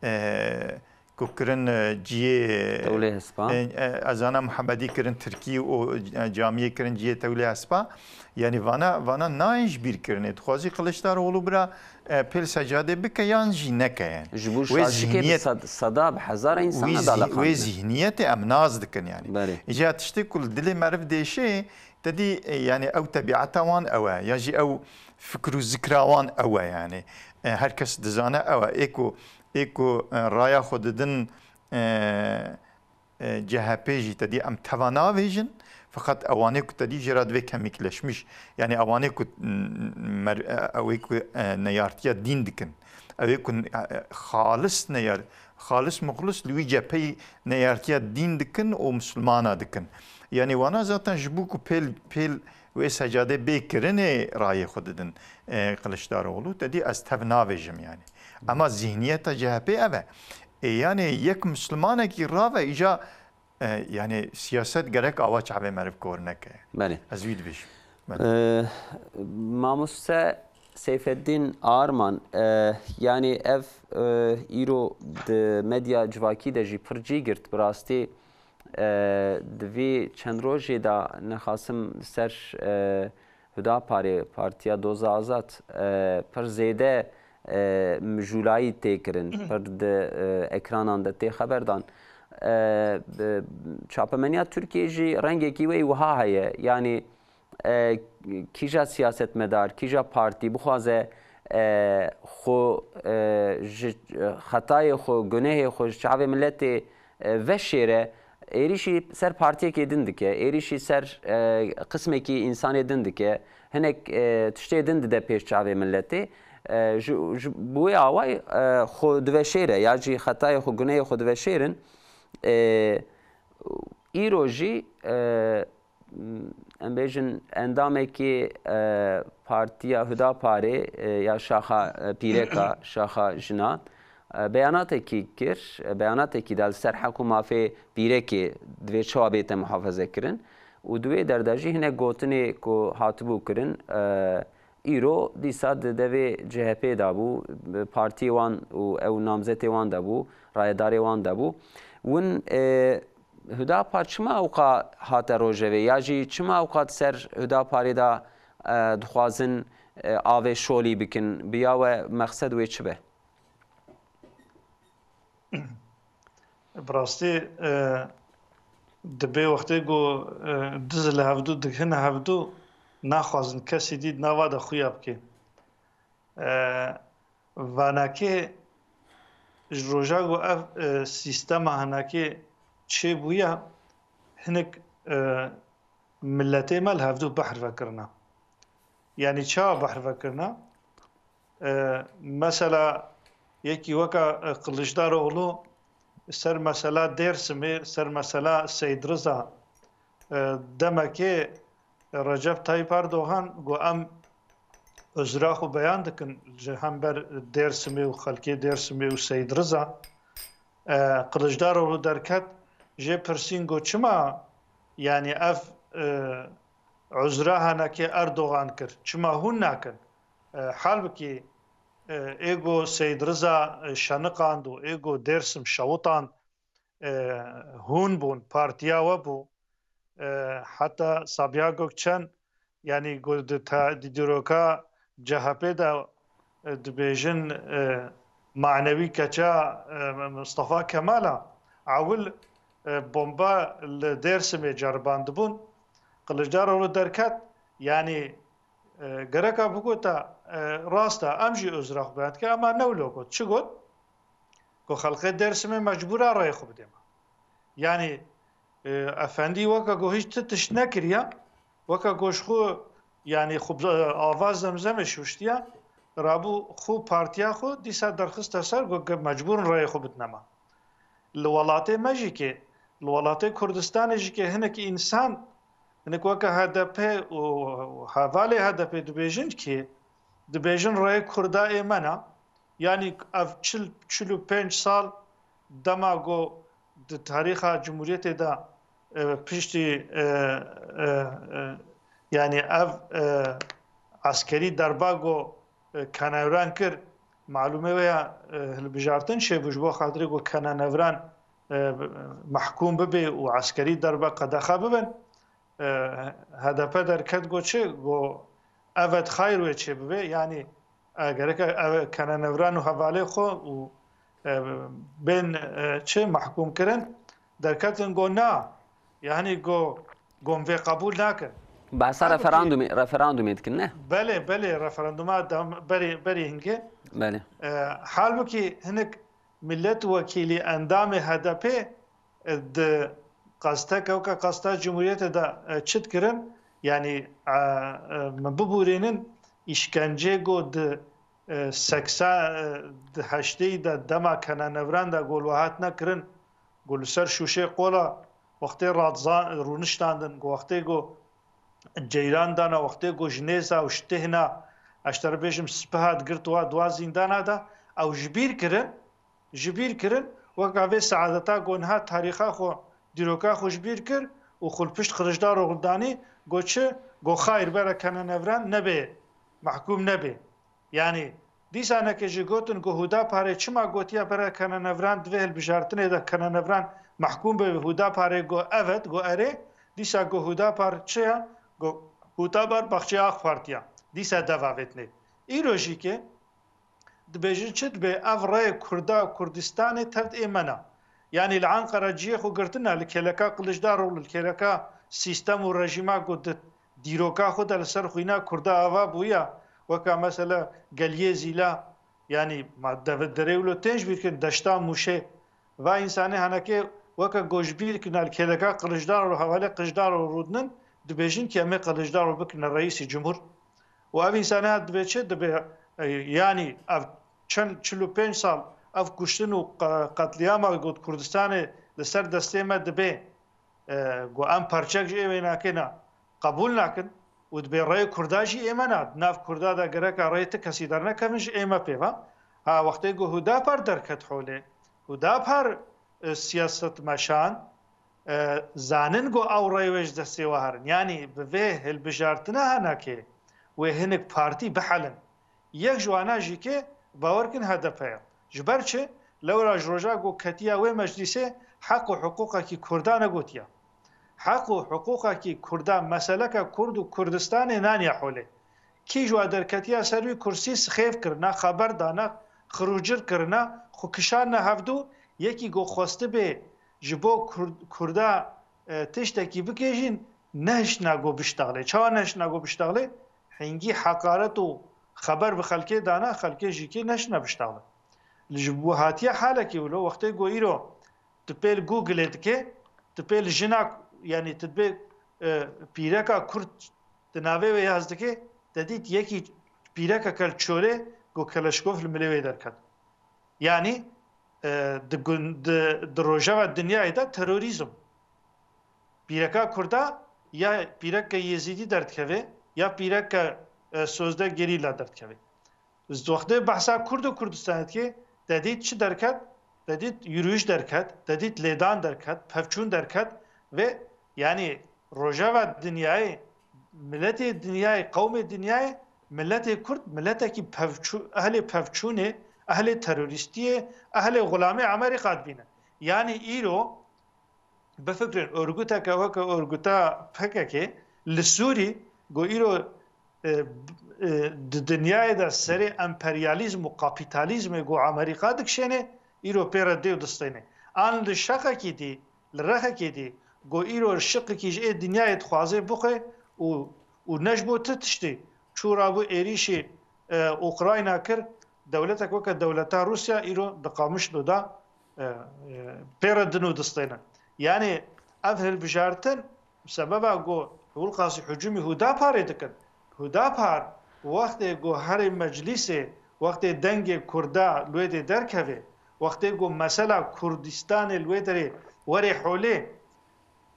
e, ku kirin, e, ciyê, Tewlê Hespa. e, e, ezana Muhemmedî kirin Tirkî û, e, camiyê kirin ciyê Tewlê Hespa. Yani vana, vana nayên ji bîr kirinê. Dixwazî Kiliçdaroglu bira, e, pêl secadê bike yan jî neke yani. Ji bo Wê şaşikê bi zihniyet-, sed-, seda bi hezara wî insana zih-, dalaqandin. Wê zihniyetê em nas dikin yani. Belê. Îca tiştê ku li dilê meriv dêşê, te dî, e, yani ew tebiata wan ew e. Ya jî ew fikr û zikra wan ew e yani. E, her kes dizane ew e. Ê ku Ê ku, e, raya xwe didin, e, e, C H P jî te dî em teva navêjin, feqet ewanê ku te dî jê re divê kemîkleşmiş. Yani ewanê ku, m, mer-, e, ew ê ku, e, neyartiya dîn dikin. Ew ê ku, e, e, xalis neyar-, xalis muxlis li wî cepheyî neyartiya dîn dikin û Misilmana dikin. Yani wana zaten ji bo ku pêl, pêl wê secadê bê kirinê rayê xwe didin, e, Kiliçdaroglu. Te dî ez tev navêjim yani. Ama zihniyeta C H P ev e. E, yani yek Mislimanekî rave îca E, yani siyaset gerek awa çavê meriv kor neke. Belê. Ez wî dibêjim. Belê. E, Mamoste Seyfeddin Arman, e, yani ev, e, îro di medya civakî de jî pir cî girt. Bi rastî, e, di vî çend rojê de nexasim li ser, e, Hudaparê, Partiya Doza Azad, e, pir zêde, e, mijûlayî tê kirin, pir di, e, ekranan de tê xeberdan. E, bi-, çapemeniya Tirkiyê jî rengekî wê wiha heye. Yanî, e, kîja siyasetmedar, kîja partî bixwaze, e, xwe, e, ji, e, xetayê xwe, gunehê xwe ji çavê miletê, e, veşêre, êrîşî ser partiyekê din dike, êrîşî ser, e, qismekî însanê din dike, hinek, e, tiştê din dide pêş çavê miletê. E, ji, ji, bi wê awayî, e, xwe diveşêre ya jî xetayê xwe, gunehê xwe diveşêrin. E, îro jî, e, em bêjin endamekî, e, Partiya Hudaparê, e, ya şaxa, e, pîreka, şaxa jinan, e, beyanatekî kir, e, beyanatekî da li ser heq û mafê pîrekê divê çawa bête muhafaze kirin û di wê der de jî hinek gotinê ku hatibû kirin, e, îro dîsa di devê C H P de bû, partiyê wan û ew namzetê wan de bû, rayedarê wan de bû. Win, e, Hudapar çima ewqa hate rojevê ya jî çima ewqat ser Hudaparê de, e, dixwazin, e, avê şolî bikin? Bi ya we mexsed wê çi be? Bi rastî, e, dibê wextê ku, e, diz li hevdû digihine hevdû, naxwazin kesî dî di nava de xuya bike. E, Vanakê ji roja ku ev, e, sîstema hinekê çêbûye, hinek, e, miletê me li hevdû behr vekirine. Yanî çawa behr vekirine? E, mesela yekî weka, e, Kiliçdaroglu ser mesela Dêrsimê, ser mesela Seyid Riza, e, demekê Recep Tayyip Erdogan got, em uzra xwe beyan dikin ji hember Dêrsimê û xelkê Dêrsimê û Seyid Riza. E, Kiliçdaroglu derket, jê pirsîn got, çima, yanî ev, e, uzra henekê Erdogan kir, çima hûn nakin? E, halbikî, e, ê got Seyid Riza, e, şeniqand û ê got Dêrsim şewitand, e, hûn bûn, partiya we bû. E, heta Sabiha Gökçen, yanî ku di te-, di dîroka C H P de, e, dibêjin, e, manewî keça, e, Mustafa Kemal a, ewil, e, bomba li Dêrsimê ceribandibûn. Kiliçdaroglu derket, yanî, e, gereka bigota, e, rast e, em jî uzra xwe beyan dikin, ema ne wilo got. Çi got? Ku xelkê Dêrsimê mecbûr e rayê xwe bidê me. Yanî, e, efendî weke ku hîç ti tişt nekiriye, weke ku ji xwe, yanî xwe bi ava zemzemê şuştiye, rabû xwe partiya xwe dîsa derxiste ser ku ge-, mecbûr in rayê xwe bidine me. Li welatê me jî ke, li welatê Kurdistanê jî ke hinek însan, hinek weke H D P û hevalê H D P dibêjin ke, dibêjin rayê Kurda ê me ne, Yanî ev çil, çil û pênc sal dema ku di tarîxa Cumhuriyetê de, e, piştî, e, e, e, yanî ev, e, eskerî derba ku, e, Kenevran kir, malûmê wê ya, e, hilbijartin çêbû ji bo xatirê ku Kenevran, e, mehkûm bibe û eskerî derba qedexe bibin. E, H D P derket got çi? Got, evet, xayr wê çê bibe. Yanî, e, gerek e, ev Kenevran û hevalê xwe û, e, bên, e, çi, mahkûm kirin. Derketin got, na. Yanî got, got, em vê qebûl nakin. Behsa Halbûkî referandumê, referandumê dikin, ne? Belê, belê, referanduma dem-, berî, berî hingê. Belê. E, halbûkî hinek millet wekîlî endamê H D P di qasteke weke qasta Cumhuriyetê de, e, çi dikirin? Yanî, e, e, min bibûrînin, îşkencê ku di, e, seksa, e, di heştê de dema Kenevran de ku li we hatine kirin, ku li ser şûşê qola wextê radza-, rûniştandin, ku wextê ku ceyran dana, wextê ku ji nêza û ji têhna, ez ji te re bêjim, sipiha digirt wa di wa zîndana de, ew ji bîr kirin, ji bîr kirin, weka vê seadeta ku niha tarîxa xwe Dîroka xwe ji bîr kir û xwe li pişt Kiliçdaroglu danî, got çi? Got xayr, bere Kenan Evren nebe, mehkûm nebe. Yanî dîsa neke jî gotin ku Hudaparê çima gotiye bere Kenan Evren, di vê hilbijartinê de Kenan Evren mehkûm be, Hudaparê got evet, got erê. Dîsa got Hudapar çi ye? Got Hudapar baxçeya AK Partî ye. Dîsa dev avêtinê. Îro jî ke dibêjin çi dibe? Ev reyê Kurda, Kurdistanê tevd ê me ne. Yanî li Enqera cihê xwe girtine, li kêleka Kiliçdaroglu, li kêleka sîstem û rejîma ku di dîroka xwe de li ser xwîna Kurda ava bûye, weke mesela Geliyê Zîla, yanî ma dev-, derê wilo tên ji bîr kirin, deşta Mûşê, va însanê henekê weke ku ji bîr kirine li kêleka Kiliçdaroglu, hevalê Kiliçdaroglu rûdinin, dibêjin ke em ê Kiliçdaroglu bikirine reîsî cumhur. Û ev însanê hat dibe çi? Dibe, e, yanî ev çend, çil û pênc sal ev kuştin û qe-, qetlîama got Kurdistanê li ser destê me dibe, e, got em perçek ji ê wê nakêna qebûl nakin û dibe reyê Kurda jî ê me ne. Di nav Kurda de gereka reyê ti kesî dernekevin ji ê me pê ve. Ha, wextê got Hudapar derket holê, Hudapar, e, siyasetmeşan, e, zanin ku ew rey wê ji destê we herin. Yanî bi vê hilbijartina henekê wê hinek partî bihelin. Yek ji wana jî ke bawer kin H D P ye. Ji ber çi? Lewra ji roja ku ketiya wê meclîsê heq û hiqûqekî Kurda negotiye. Heq û hiqûqekî Kurda, meseleke Kurd û Kurdistanê naniye holê. Kî ji wa derketiya ser wî kursî sixêf kirina, xeber dana, xirûcir kirina, xwe kişandine hevdû, yekî ku xwestibê ji bo Kurd-, Kurda, e, tiştekî bike jî nehiştina ku biştexlê. Çawa nehiştina ku biştexlê? Hingî heqaret û xeber bi xelkê dana, xelkê jî kê nehiştina biştexlin. Li ji bo hatiye halekî wilo, wextê ku îro tu pêl Google-ê dikê, tu pêl jina, yanî tu dibê, e, pîreka Kurd di navê wê yaz dikê, te dît yekî pîrekeke li çolê ku Keleşkov li milê wê derket. Yanî, e, di gun-, di, di rojeva dinyayê de terorîzm. Pîreka Kurda ya pîreke Yezîdî derdikeve, ya pîreke, e, sozde gerîla derdikeve. Wextê behsa Kurd û Kurdistanê dikê, te dît çi derket? Te dît yürüyüş derket, te dît lêdan derket, pevçûn derket ve, yanî rojeva dinyayê, miletê dinyayê, qewmê dinyayê, miletê Kurd, miletekî pevçû-, ehlê pevçûnê, ehlê terorîstiyê, ehlê xulamê Amerîka dibîne. Yanî îro, bifikirin, örgüteke weke örgüta P K K li Sûrî, ku îro, e, e, di dinyayê de serê emperyalîzm û kapîtalîzmê ku Amerîka dikişêne, îro pê re dê û distêne. An li şeqekî dî, li rexekî dî, ku îro şiqekî ji ê dinyayê dixwaze bixwe û, û ne ji bo ti tiştî, çû rabû êrîşî, e, Ukrayna kir, dewletek weke dewleta Rûsya îro di Qamişlo de, e, e, pê re din û distênin. Yanî ev hilbijartin sebeba ku Wulqasî hicûmî Hudaparê dikin. Hudapar wextê ku herê meclîsê, wextê dengê Kurda li wê dê derkeve, wextê ku mesela Kurdistanê li wê derê were holê,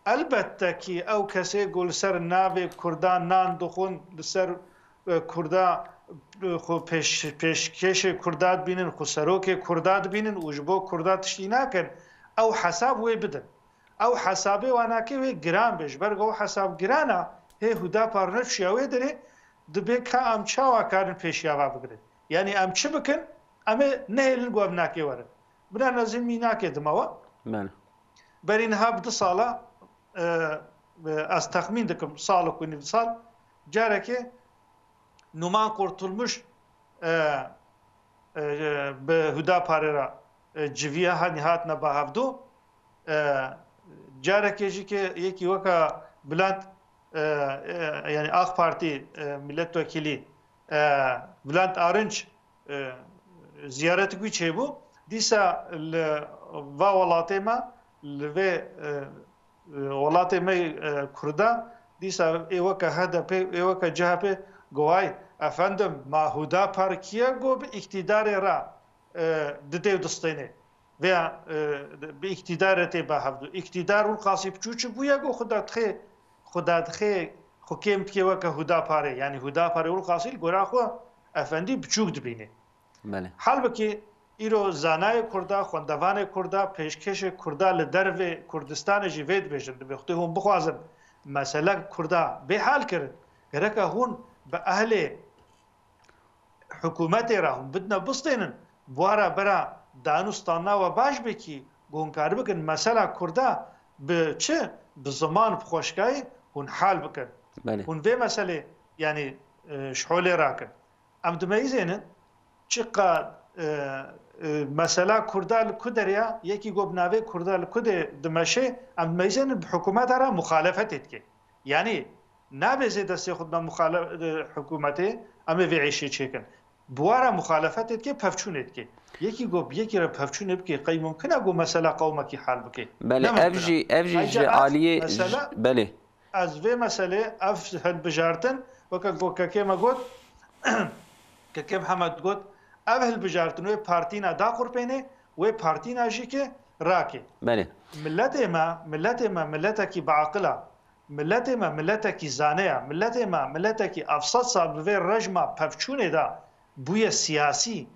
elbette kî ew kesê ku li ser navê Kurda nan dixwin, li ser, e, Kurda, e, xwe pêş-, pêşkêşê Kurda dibînin, xwe serokê Kurda dibînin û ji bo Kurda tiştî nakin, ew hesab wê bidin. Ew hesabê wan nake wê giran be. Ji ber ku ew hesab giran e, hê Hudapar neçûya wê derê, dibê ka em çawa karin pêşiya va bigirin? Yanî em çi bikin? Em ê nehêlin ku ev nake werin. Bila nezî mînakê dima we. Belê. Berî niha bi du sala, e, e, ez texmîn dikim, sal û ku nîv sal, carekê Numan Kurtulmuş, e, e, bi Hudaparê re, e, civiya, hanî hatine ba hevdu. E, carekê jî ke yekî weka Bülent, e, e, yanî AK Partî, e, milletvekilî, e, Bülent Arınç, e, ziyaretî wî çêbû. Dîsa li va welatê me, li vê, e, e, welatê me, e, Kurda, dîsa ê weke H D P, ê weke C H P, go vay, efendim, ma Hudapar kî ye go bi îktîdarê re, e, didê û distênê? Veya, e, bi îktîdarê tê ba hevdu. Îktîdar Wulqasî Piçûçik bûye go xwe dadixê, xwe dadixê, xwe kêm dikê weke Hudaparê. Yanî Hudaparê Wulqasî li gora xwe efendî biçûk dibînê. Belê. Halbikî Îro zanayê Kurda, xwendevanê Kurda, pêşkêşê Kurda li dervê Kurdistanê jî vê dibêjin. Dibê xwedê hûn bixwazin mesele Kurda bê hal kirin, gereka hûn bi ehlê hikûmetê re hûn bidine bistênin, bi wa re bera danûstana we baş bikî, ku hûn karibikin mesela Kurda bi çi? Bi ziman, bi xweşkayî hûn hal bikin. Belê. Hûn vê meselê, yanî, e, ji holê rakin. Em dimeyizênin, çiqa, e, e, mesela Kurda li ku derê ya, yekî ku bi navê Kurda li ku de dimeşê, em dimeyizênin bi hikûmeta re muxalefetê dike. Yanî, nabê zê destê xwe dime muxale-, e, hikûmetê, em ê vê êşê çêkin. Bi wa re muxalefetê dike, pevçûnê dike. Yekî ku bi yekî re pevçûnê bike, qey mumkin e ku mesela qewmekî hal bike? Belê, Ne ev mumkin e. jî, ev jî Ayrıca ji ez aliyê, mesela belê. Ez vê meselê, ev hilbijartin, weke ku kekê me got, kekê Mihemed got, ev hilbijartin wê partîna da qurpênê, wê partîna jî ki rakê. Belê. Miletê me, miletê me miletekî biaqil a. Miletê me miletekî zane ya. Miletê me miletekî ev sed sal bi vê rejma pevçûnê de bûye siyasî,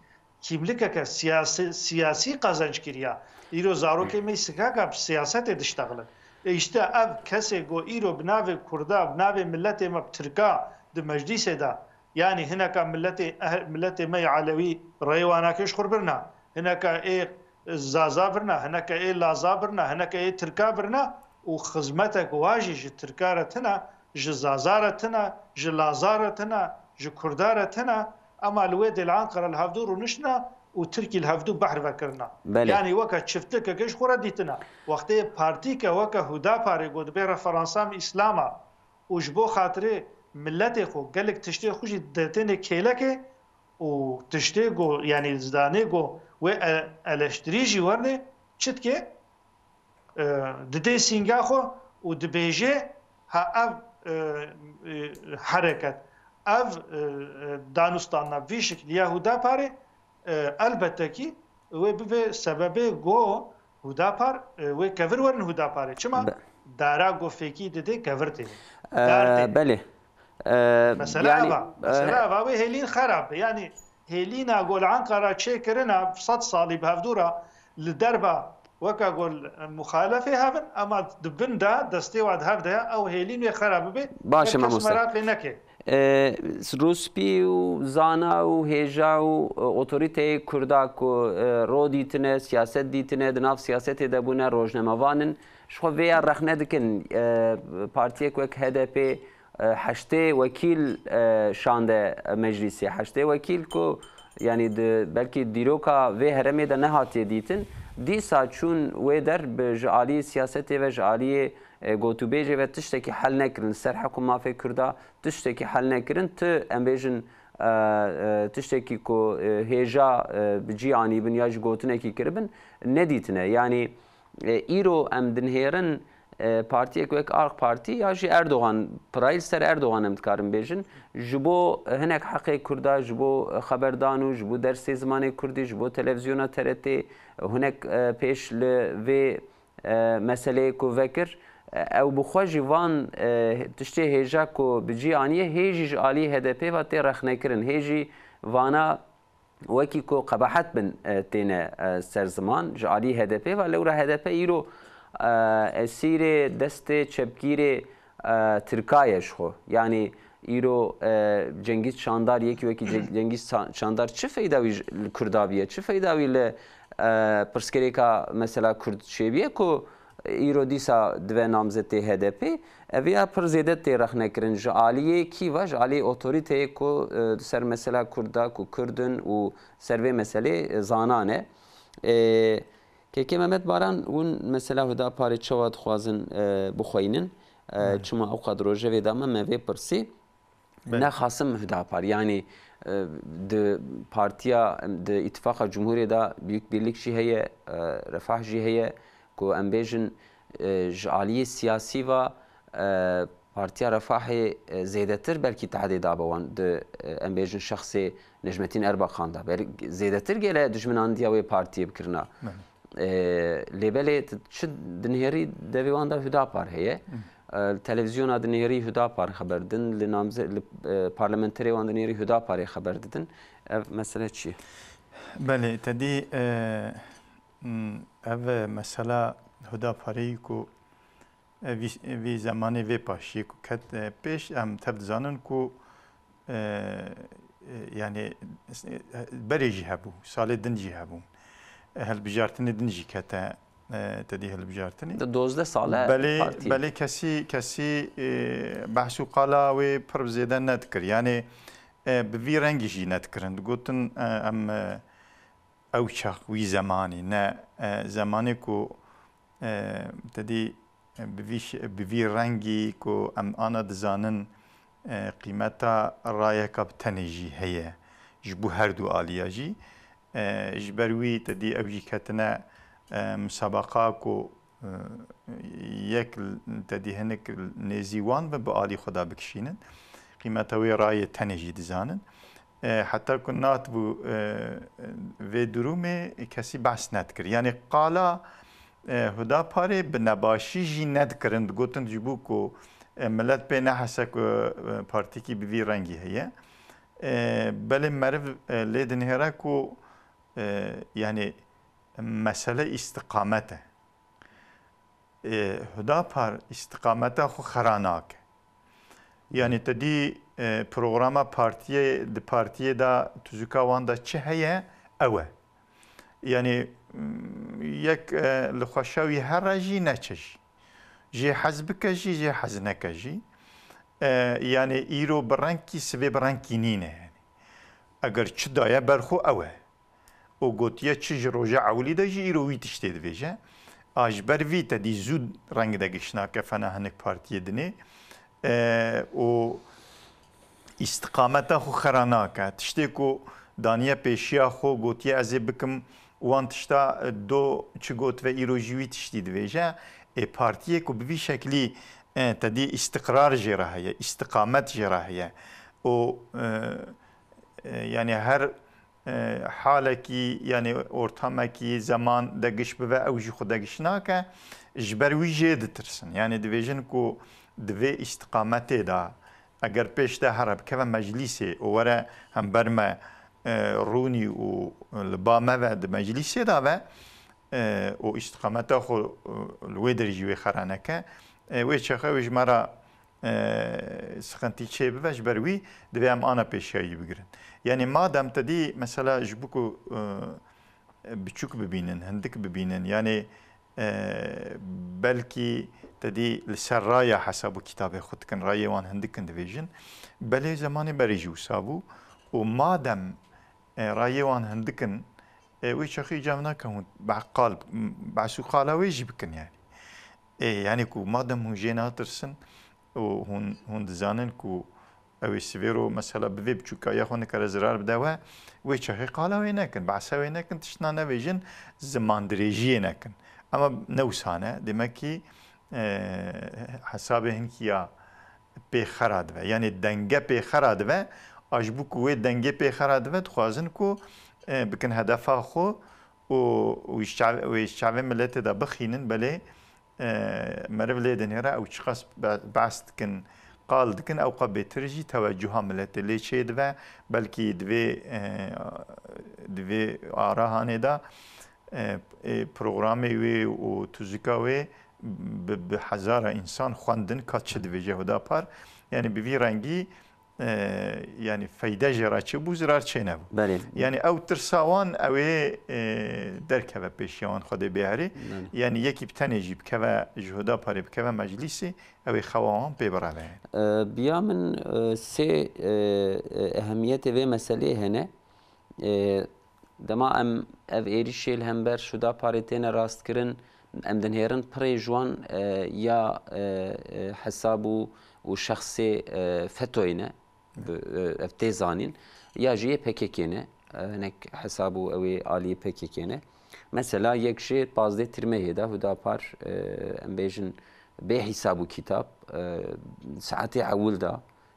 kîmlikeke siyasi, siyasî qezenc kiriya. Îro zarokê me yî sikaka bi siyasetê diştexilin. E, îşte ev kesê ku îro bi navê Kurda, bi navê miletê me, bi Tirka di meclîsê de, yanî hineka miletê, eh, miletê me yê Elewî reyê wana kê ji xwe birina, hineka ê Zaza birina, hineka ê Laza birina, hineka ê Tirka birina û xizmetek wa jî ji Tirka re tine, ji Zaza re tine, ji Laza re tine, ji Kurda re tine, ema li wê dê li Ankara li hevdû rûniştina û Tirkî li hevdû behr vekirina. Belê. Yanî weke çiftikeke ji xwe re dîtina. Wextê partîke weke Hudaparê ku dibê referansa me Îslam a û ji bo xatirê miletê xwe gelek tiştê xwe jî detêne kêlekê û tiştê ku, yanî zidanê ku wê e-, eleştirî jî werne çi dike? E, didê sînga xwe û dibêje, ha ev, e, e, hereket, ev, e, e, danûstana vî şikliya Hudaparê, e, elbette kî wê bibe sebebê ku Hudapar, e, wê kevir werin Hudaparê. Çima? Be- Dara ku fêkî didê kevir tê. E, Dar tê. Belê. E, Mesela yanî, eva, mesela e, eva wê hêlîn xerab be. Yanî hêlîna ku li Ankara çêkirina sed salî bi hevdû re li derba weke ku muxalefê hev in, ema di bin de destê wa di hev de ye, ew hêlîn wê xera bibe, Baş e, kes mamoste. Meraqê neke. E, rûspî û zana û hêja û, e, otorîteyê Kurda ku, e, ro dîtine, siyaset dîtine, di nav siyasetê de bûne, rojnamevan in. Ji xwe vê ya rexne dikin, e, partiyek wek H D P, e, heştê wekîl, e, şande meclîsê. Heştê wekîl ku, yanî di, belkî dîroka vê herêmê de nehatiye dîtin. Dîsa çûn wê der bi, ji alî siyasetê ve, ji aliyê, e, gotûbêjê ve tiştekî hel nekirin. Li ser heq û mafê Kurda tiştekî hel nekirin. Tu, em bêjin, e, e, tiştekî ku, e, hêja, e, bi cî anîbin ya jî gotinekî kiribin, nedîtine. Yanî, E, îro em dinihêrin, e, partiyek wek AK Partî ya jî Erdogan, pirayî li ser Erdogan em dikarin bêjin, ji bo hinek heqê Kurda, ji bo xeberdan û ji bo dersê zimanê Kurdî, ji bo televîzyona T R T, hinek, e, pêş li vê, e, meseleyê ku vekir, e, ew bi xwe jî van, e, tiştê hêja ku bi cî aniye, hê jî ji alî H D P ve tê rexnekirin. Hê jî vana wekî ku qebahet bin, e, têne, e, ser ziman ji alî H D P ve. Lewra H D P îro, e, esîrê destê çepgîrê, e, Tirka ye ji xwe. Yanî îro, e, Cengîz Çandar, yekî wekî Ce-, Cengîz Ça-, Çandar çi feyda wî ji, li Kurda bîye? Çi feyda wî li, e, pirsgirêka mesela Kurd çêbîye ku îro dîsa dive namzetê H D P? Ev ya pir zêde tê rexnekirin. Ji aliyê kî ve? Ji aliyê otorîteyê ku, e, di ser mesela Kurd de, ku Kurd in û ser vê meselê, e, zana ne. E, Kekê Mehmet Baran, hûn mesela Hudaparê çawa dixwazin, e, bixweynin? E, Belê. Çima ew qad rojevê da me, me vê pirsî? Belê. Nexasim Hudapar, yanî, e, di partiya, di îtifaqa Cumhurê de Büyük Birlik jî heye, e, Refah jî heye, ku em bêjin, e, ji aliyê siyasî ve, e, Partiya Refahê, e, zêdetir belkî tehdê dabe wan di, e, em bêjin şexsê Necmettin Erbakan de. Bel-, zêdetir gele dijminandiya wê partiyê bikirina. Belê. E, lê belê t-, çi dinihêrî devê wan de Hudapar heye. Hı. E, li televîzyona dinihêrî Hudapar xeber didin, li namze-, li, e, parlamenterê wan dinihêrî Hudaparê xeber didin. Ev mesele çi ye? Belê, te dî, e, m, ev mesela Huda Pareyî ku, e, vî, vî zemanê vê paşiyê ku ket, e, pêş, em tev dizanin ku, e, e, yani, e, berê jî hebû, salê din jî hebûn. E, hilbijartinê din jî kete, e, te dî hilbijartinê. Di dozdeh sale Belê, partî. Belê kesî, kesî, e, behs û qala wê pir zêde nedikir. Yani, e, bi vî rengî jî nedikirin. Digotin, e, em, e, ew çax, wî zemanî, ne, e, zemanê ku, e, te dî, e, bi vî ş-, bi vî rengî ku em ana dizanin, e, qîmeta rayeka bi tenê jî heye. Ji bo her du aliya jî. E, ji ber wî te dî ew jî ketine, e, misabaqa ku, e, yek te dî hinek nêzî wan ve bi alî xwe de bikişînin. Qîmeta wê rayê tenê jî dizanin. E, heta ku natibû, e, vê durumê kesî behs nedikir. Yani qala, e, Hudaparê bi nebaşî jî nedikirin. Digotin ji bo ku, e, milet pê nehese ku, e, partîkî bi vî rengî heye. E, belê meriv, e, lê dinihêre ku, e, yani mesele îstiqamet e. E, Hudapar îstiqameta xwe xera nake. Yani te dî, e, programa partiyê, di partiyê de tuzika wan de çi heye, ew e. Yani, m, yek, e, li xweşa wî here jî neçe jî. Jê hez bike jî, jê hez neke jî. E, yani îro bi rengkî, sivê bi rengkî nîne yani. Eger çi daye ber xwe ew e. Û gotiye çi ji roja ewilî de jî îro wî tiştê divêje. A ji ber vî te dî zû reng de giş nake fena hinek partiyê dinê. E, û îstiqameta xwe xera nake. Tiştê ku daniye pêşiya xwe gotiye ez ê bikim wan tişta, e, do çi gotibe îro jî wî tiştî divêje. Ê partiyê ku bi vî şeklî, e, te dî îstiqrar jê re heye, îstiqamet jê re heye. Û, e, e, yani her, e, halekî, yani ortamekî, zeman de giş bibe, ew jî xwe de giş nake. Ji ber wî jê ditirsin. Yani divêjin ku di vê îstiqametê de, eger pêş de here bikeve meclîsê û were hember me, e, rûnî û li ba me ve di meclîsê de ve, e, û îstiqameta xwe, e, li wê derê jî wê xera neke, e, wê çaxê wê ji me re, e, sixintî çê bibe, ji ber wî divê em ana pêşiya wî bigirin. Yani madem te dî mesela ji bo ku, e, biçûk bibînin, hindik bibînin, yani, e, belkî te dî li ser raya hesab û kitabê xwe dikin, rayê wan hindik in divêjin. Belê zemanê berê jî wisa bû û madem, e, rayê wan hindik in, e, wê çaxê îca nake hûn be-, qal, behs û qala wê jî bikin yani. Ê, yani ku madem hûn jê natirsin û hûn, hûn dizanin ku ew ê sivêro mesela bi vê biçûkayiya xwe nikare zirar bide we, wê çaxê qala wê nekin, behsa wê nekin, tiştina nevêjin, zimandirêjiyê nekin. Ama ne wisa ne, demek ki, e, hesabê hinkî ya pê xera dibe. Yani denge pê xera dibe, a ji bo ku wê dengê pê xera dibe, dixwazin ku, e, bikin hedefa xwe û, û ji çav-, wê ji çavê miletê de bixînin, belê, e, meriv lê dinêre ew çiqas be-, behs dikin, qal dikin, ew qe bêtir jî tewecuha miletê lê çêdibe, belkî di vê, e, di vê ara hanê de, e, e, programê wê û tuzika wê bi, bi hezara însan xwendin ka çi divêje Hudapar. Yani bi vî rengî, e, yani feyde jê re çêbû, zirar çênebû. Belê. Yani ew tirsa wan ew ê, e, derkeve pêşiya wan Xwedê bêherê. Belê. Yani yekî bi tenê jî bikeve ji Hudaparê bikeve meclîsê, ew ê xewa wan pê bireve. E, biya min, e, sê, e, e, ehemiyetê vê meseleyê hene. E, dema em ev êrîşê li hember Hudaparê têne rastkirin, em dinêrin pirê ji wan, e, ya, e, e, hesab û, û şexsê, e, fetoyê ne, bi, e, ev tê zanîn, ya jî yê P K K ne, e, hinek hesab û ew ê aliyê P K K ne. Mesela yek jê pazdeh Tirmehê de Hudapar, e, em bêjin bê hîsab û kitab, e, saetê ewil de,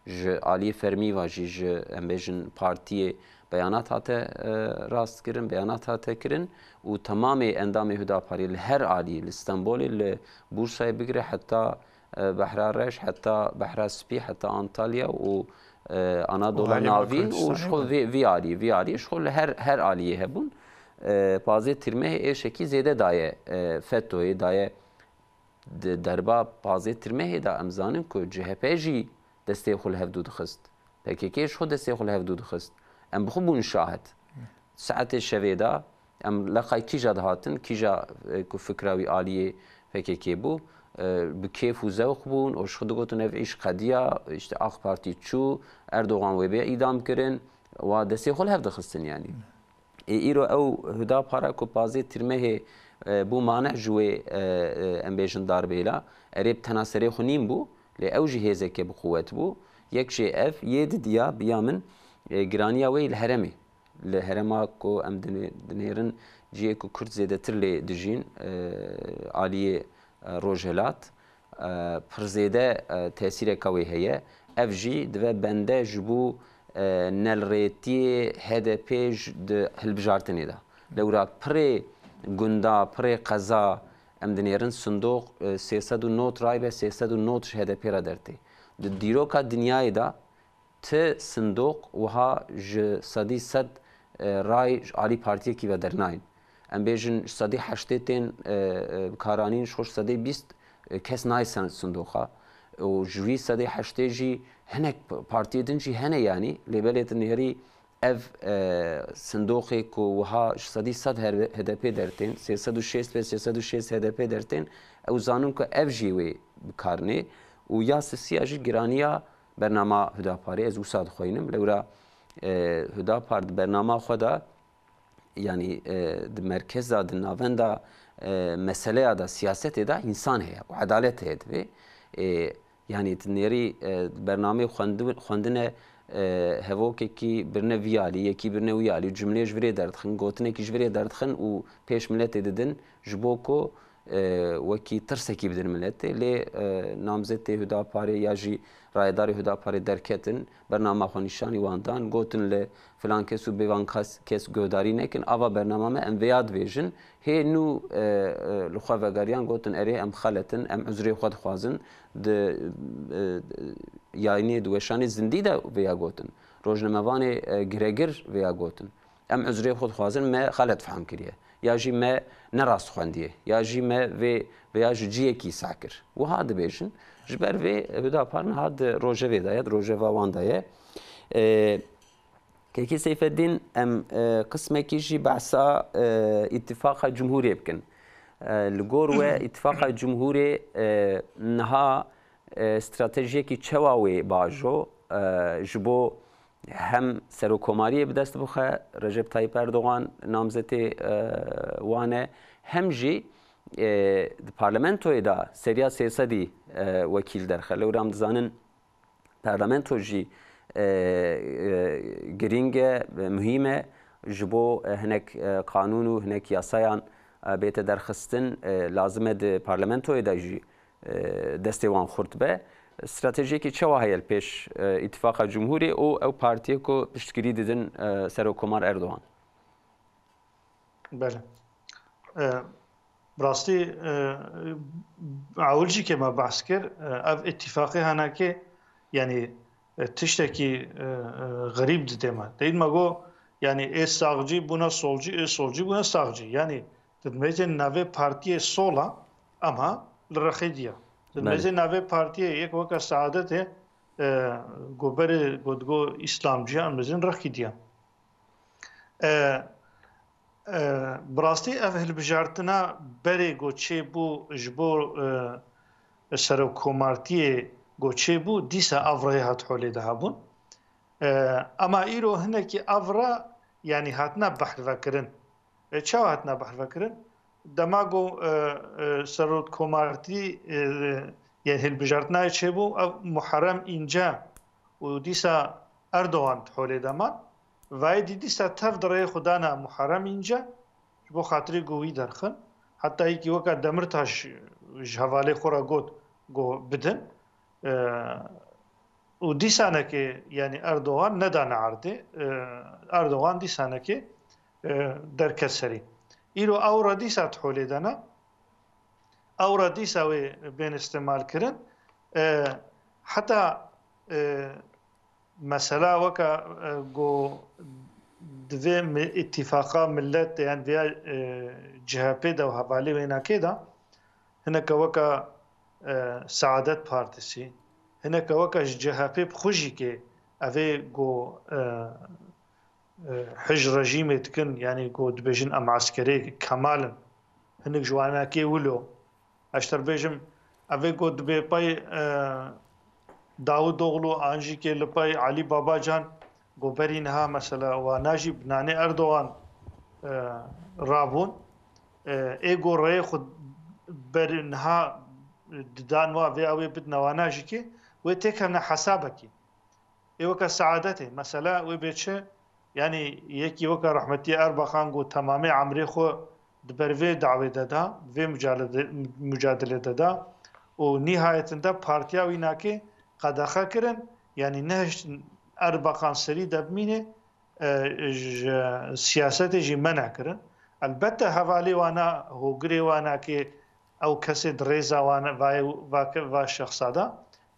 ji aliyê fermî ve jî ji, em bêjin, partiyê beyanat hate, e, rastkirin, beyanat hate kirin û temamê endamê Hudaparê li her alî, li Stenbolê, li Bursayê bigire heta, e, Behra Reş, heta Behra Spî, heta Antalya û, e, Anadola Navîn û ji xwe vê, vî alî, vî alî ji xwe li her, her aliyê hebûn. E, pazdeh Tîrmehê êşekî zêde daye, e, fetoyê daye. Di derba pazdeh Tîrmehê de em zanin ku C H P jî destê xwe li hevdû dixist. P K K ji xwe destê xwe li hevdû dixist. Em bi xwe bûn şahid. Saetê şevê de em leqay kîja dihatin, kîja, e, ku fikra wî aliyê P K K bû, e, bi kêf û zewq bûn û ji xwe digotin ev îş qediya, işte AK Partî çû, Erdogan wê bê îdam kirin, wa destê xwe li hev dixistin yanî. Ê îro ew Hudapara ku pazdeh Tîrmehê, e, bû mane ji wê, e, e, em bêjin darbêla, erê bi tena serê xwe nîn bû, lê ew jî hêzeke bi quwet bû. Yek jê ev, yê didiya biya min, e, giraniya wê li herêmê. Li herêma ku em dinê-, dinêrin cihê ku Kurd zêdetir lê dijîn, e, aliyê, e, rojhilat, e, pir zêde, e, tesîreka wê heye. Ev jî dibe bende ji bo, e, nelrêtiyê H D P ji, di hilbijartinê de. Lewra pirê gunda, pirê qeza em dinêrin sindoq, e, sê sed û nod ray be, sê sed û nod ji H D P re dertê. Di dîroka dinyayê de ti sindoq wiha ji sedî sed, e, ray ji alî partiyekî ve dernayên. Em bêjin ji sedî heştê tên, e, e, bikaranîn, ji xwe ji sedî bîst, e, kes nayê sen-, sindoqa. Û ji wî sedî heştê jî hinek p-, partiyê din jî hene yanî. Lê belê tu nêrî ev, e, sindoqê ku wiha ji sedî sed her-, H D P dertên, sê sed û şêst ve sê sed û şêst H D P dertên, ew zanin ku ev jî wê bikarinê. Û ya sisiya jî giraniya bernama Hudaparê, ez wisa dixweynim. Lewra, e, Hudapar di bernama xwe de, yanî, e, di merkeza, di navenda, e, meseleya de, siyasetê de însan heye û edalet heye divê. E, yanî tu nêrî, e, bernameyê xwendi-, xwendine, e, hevokekî birine vî alî, yekî birine wî alî, cumleyê ji virê derdixin, gotinekî ji virê derdixin û pêş miletê didin ji bo ku, e, wekî tirsekî bidin miletê. Lê, e, namzetê Hudaparê ya jî rayedarê Hudaparê derketin, bernama xwe nîşanî wan dan, gotin li filan kes û bêvan kes, kes guhdarî nekin, ava bernama me em vêya dibêjin. Hê nû, e, e, li xwe vegeriyan gotin, erê em xelet in, em uzrê xwe dixwazin. Di, e, yayînê, di weşanê zindî de vêya gotin. Rojnamevanê, e, giregir vêya gotin. Em uzrê xwe dixwazin, me xelet fehm kiriye. Ya jî me ne rast xwendiye. Ya jî me vê, vêya ji ciyekî seh kir. Wiha dibêjin. Ji ber vê Hudapar niha di rojevê de ye, di rojeva wan de ye. E, Kekî Seyfeddîn, em, e, qismekî jî behsa, e, Îtifaqa Cumhurê bikin. E, li gor we Îtifaqa Cumhurê, e, niha, e, stratejiyekî çawa wê bajo, e, ji bo hem serokkomariyê bi dest bixe, Recep Tayyip Erdogan namzetê, e, wan e, hem jî, e, di parlamentoyê de seriya sê sedî, e, wekîl derxe. Lewra em dizanin parlamento jî, e, e, girîng e, muhîm e, ji bo, e, hinek, e, qanûn û hinek yasayan, e, bête derxistin, e, lazim e di parlamentoyê de jî, e, destê wan xurt be. Stratejiyekî çawa heye li pêş, e, Îtifaqa Cumhurê û ew partiyê ku piştgirî didin, e, Serokkomar Erdogan? Belê. E, bi rastî, e, ewil jî ke me behs kir, e, ev îtîfaqê henekê, yanî, e, tiştekî, e, e, xerîb didê me. Deyîn me got, yanî ê saxcî bûne solcî, ê solcî bûne saxcî. Yanî di nêzê navê partiyê sola, ema li rexê diya. Di Belê. nêzê navê partiyê yek weke Seadetê, e, goberê, got, got îslamciya, em dibêjin rexkî diya. E, e, bi rastî ev hilbijartina berê ku çêbû ji bo, e, serokkomartiyê ku çêbû, dîsa ev rê hat holê de hebûn. E, ema îro hinekî ev re, yanî, hatine behsvekirin. E, çawa hatine behsvekirin? Dema ku, e, e, serokkomartî, e, yên hilbijartinayê çêbû, ev Muharrem Înce û dîsa Erdogan di holê de man. Vayê dî dîsa tev di rêyê xwe dana Muharrem Înce, ji bo xatirê ku wî derxin. Heta yekî weke Demirtaş ji hevalê xwe re got ku bidin. E, û dîsanekê, yanî Erdogan nedane erdê. E, Erdogan dîsanekê, e, derket serî. Îro ew re dîsa di holê de ne. Ew re dîsa wê bên îstimal kirin. E, heta, e, mesela weke, e, ku divê mi-, îtîfaqa millet, yan vêya, e, C H P de û hevalê wênakê de, hineke weke, e, Saadet Partisi, hineke weke ji C H P bi xwe jî ke evê ku, e, e, hij rejîmê dikin, yanî ku dibêjin em eskerê Kemal in. Hinek ji wanakê wilo. Ez ji te bêjim, evê ku dibê pey, e, Davutoglu an jî ke li pey Elî Babacan ku berî niha mesela wana jî bi nanê Erdogan, e, rabûn. E, ê ku rêyê xwe berî niha didan wa vê ew ê bidine wana jî ke wê têkevne hesabekî. Ê weke Seadetê. Mesela wê bê çi? Yanî yekî weke rehmetî Erbakan ku temamê emrê xwe di ber vê dawê de da, vê mucalede-, mucadelê de da û nîhayetinde partiya wî nakê qedexe kirin, yanî nehiştin Erbakan serî de bimîne, e, ji siyasetê jî mena kirin. Elbette hevalê wana, hogirê wana ke ew kesê di rêza wana, va, va, va şexsa de,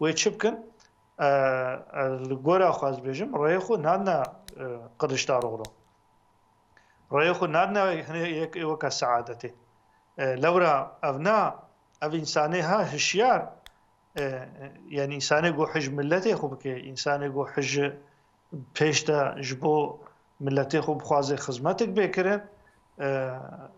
wê çi bikin? E, e, li gora xwe ez bêjim, rêyê xwe nadine, e, Kiliçdaroglu. Rêyê xwe nadine hinek yek weke Seadetê. E, lewra ev na, ev însanê ha hişyar, e, e, yanî însanê ku hij miletê xwe bike, însanê ku hij pêş de ji bo miletê xwe bixwaze xizmetek bê kirin, e,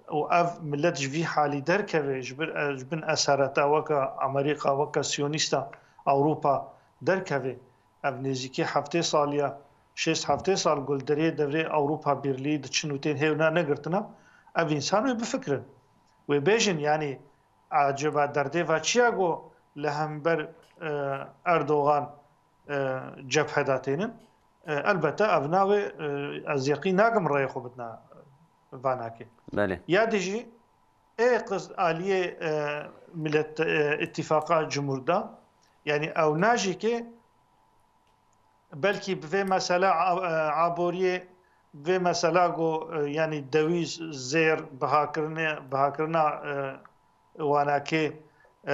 û ev milet ji vî halî derkeve, ji bin, e, ji bin esareta weke Amerîka, weke Siyonîsta Ewropa derkeve. Ev nêzîkî heftê sal ya, şêst heftê sal ku li deriyê devrê Ewropa Birlî diçin û tên hêvna negirtina, ev însan wê bifikirin. Wê bêjin, yanî, acaba derdê va çi ya ku li hember, e, Erdogan, e, cepheda tênin? E, elbette ev navê, e, ez yeqîn nakim rêyê xwe bidina vanakê. Belê. Ya dijî ê qiz aliyê, e, milet, e, îtîfaqa cumhur da. Yanî ew najî ke belkî bi vê mesela a-, e, aboriyê, vê mesela ku, e, yanî dewîz, zêr, bihakirinê, bihakirina, e, wanakê, e, e,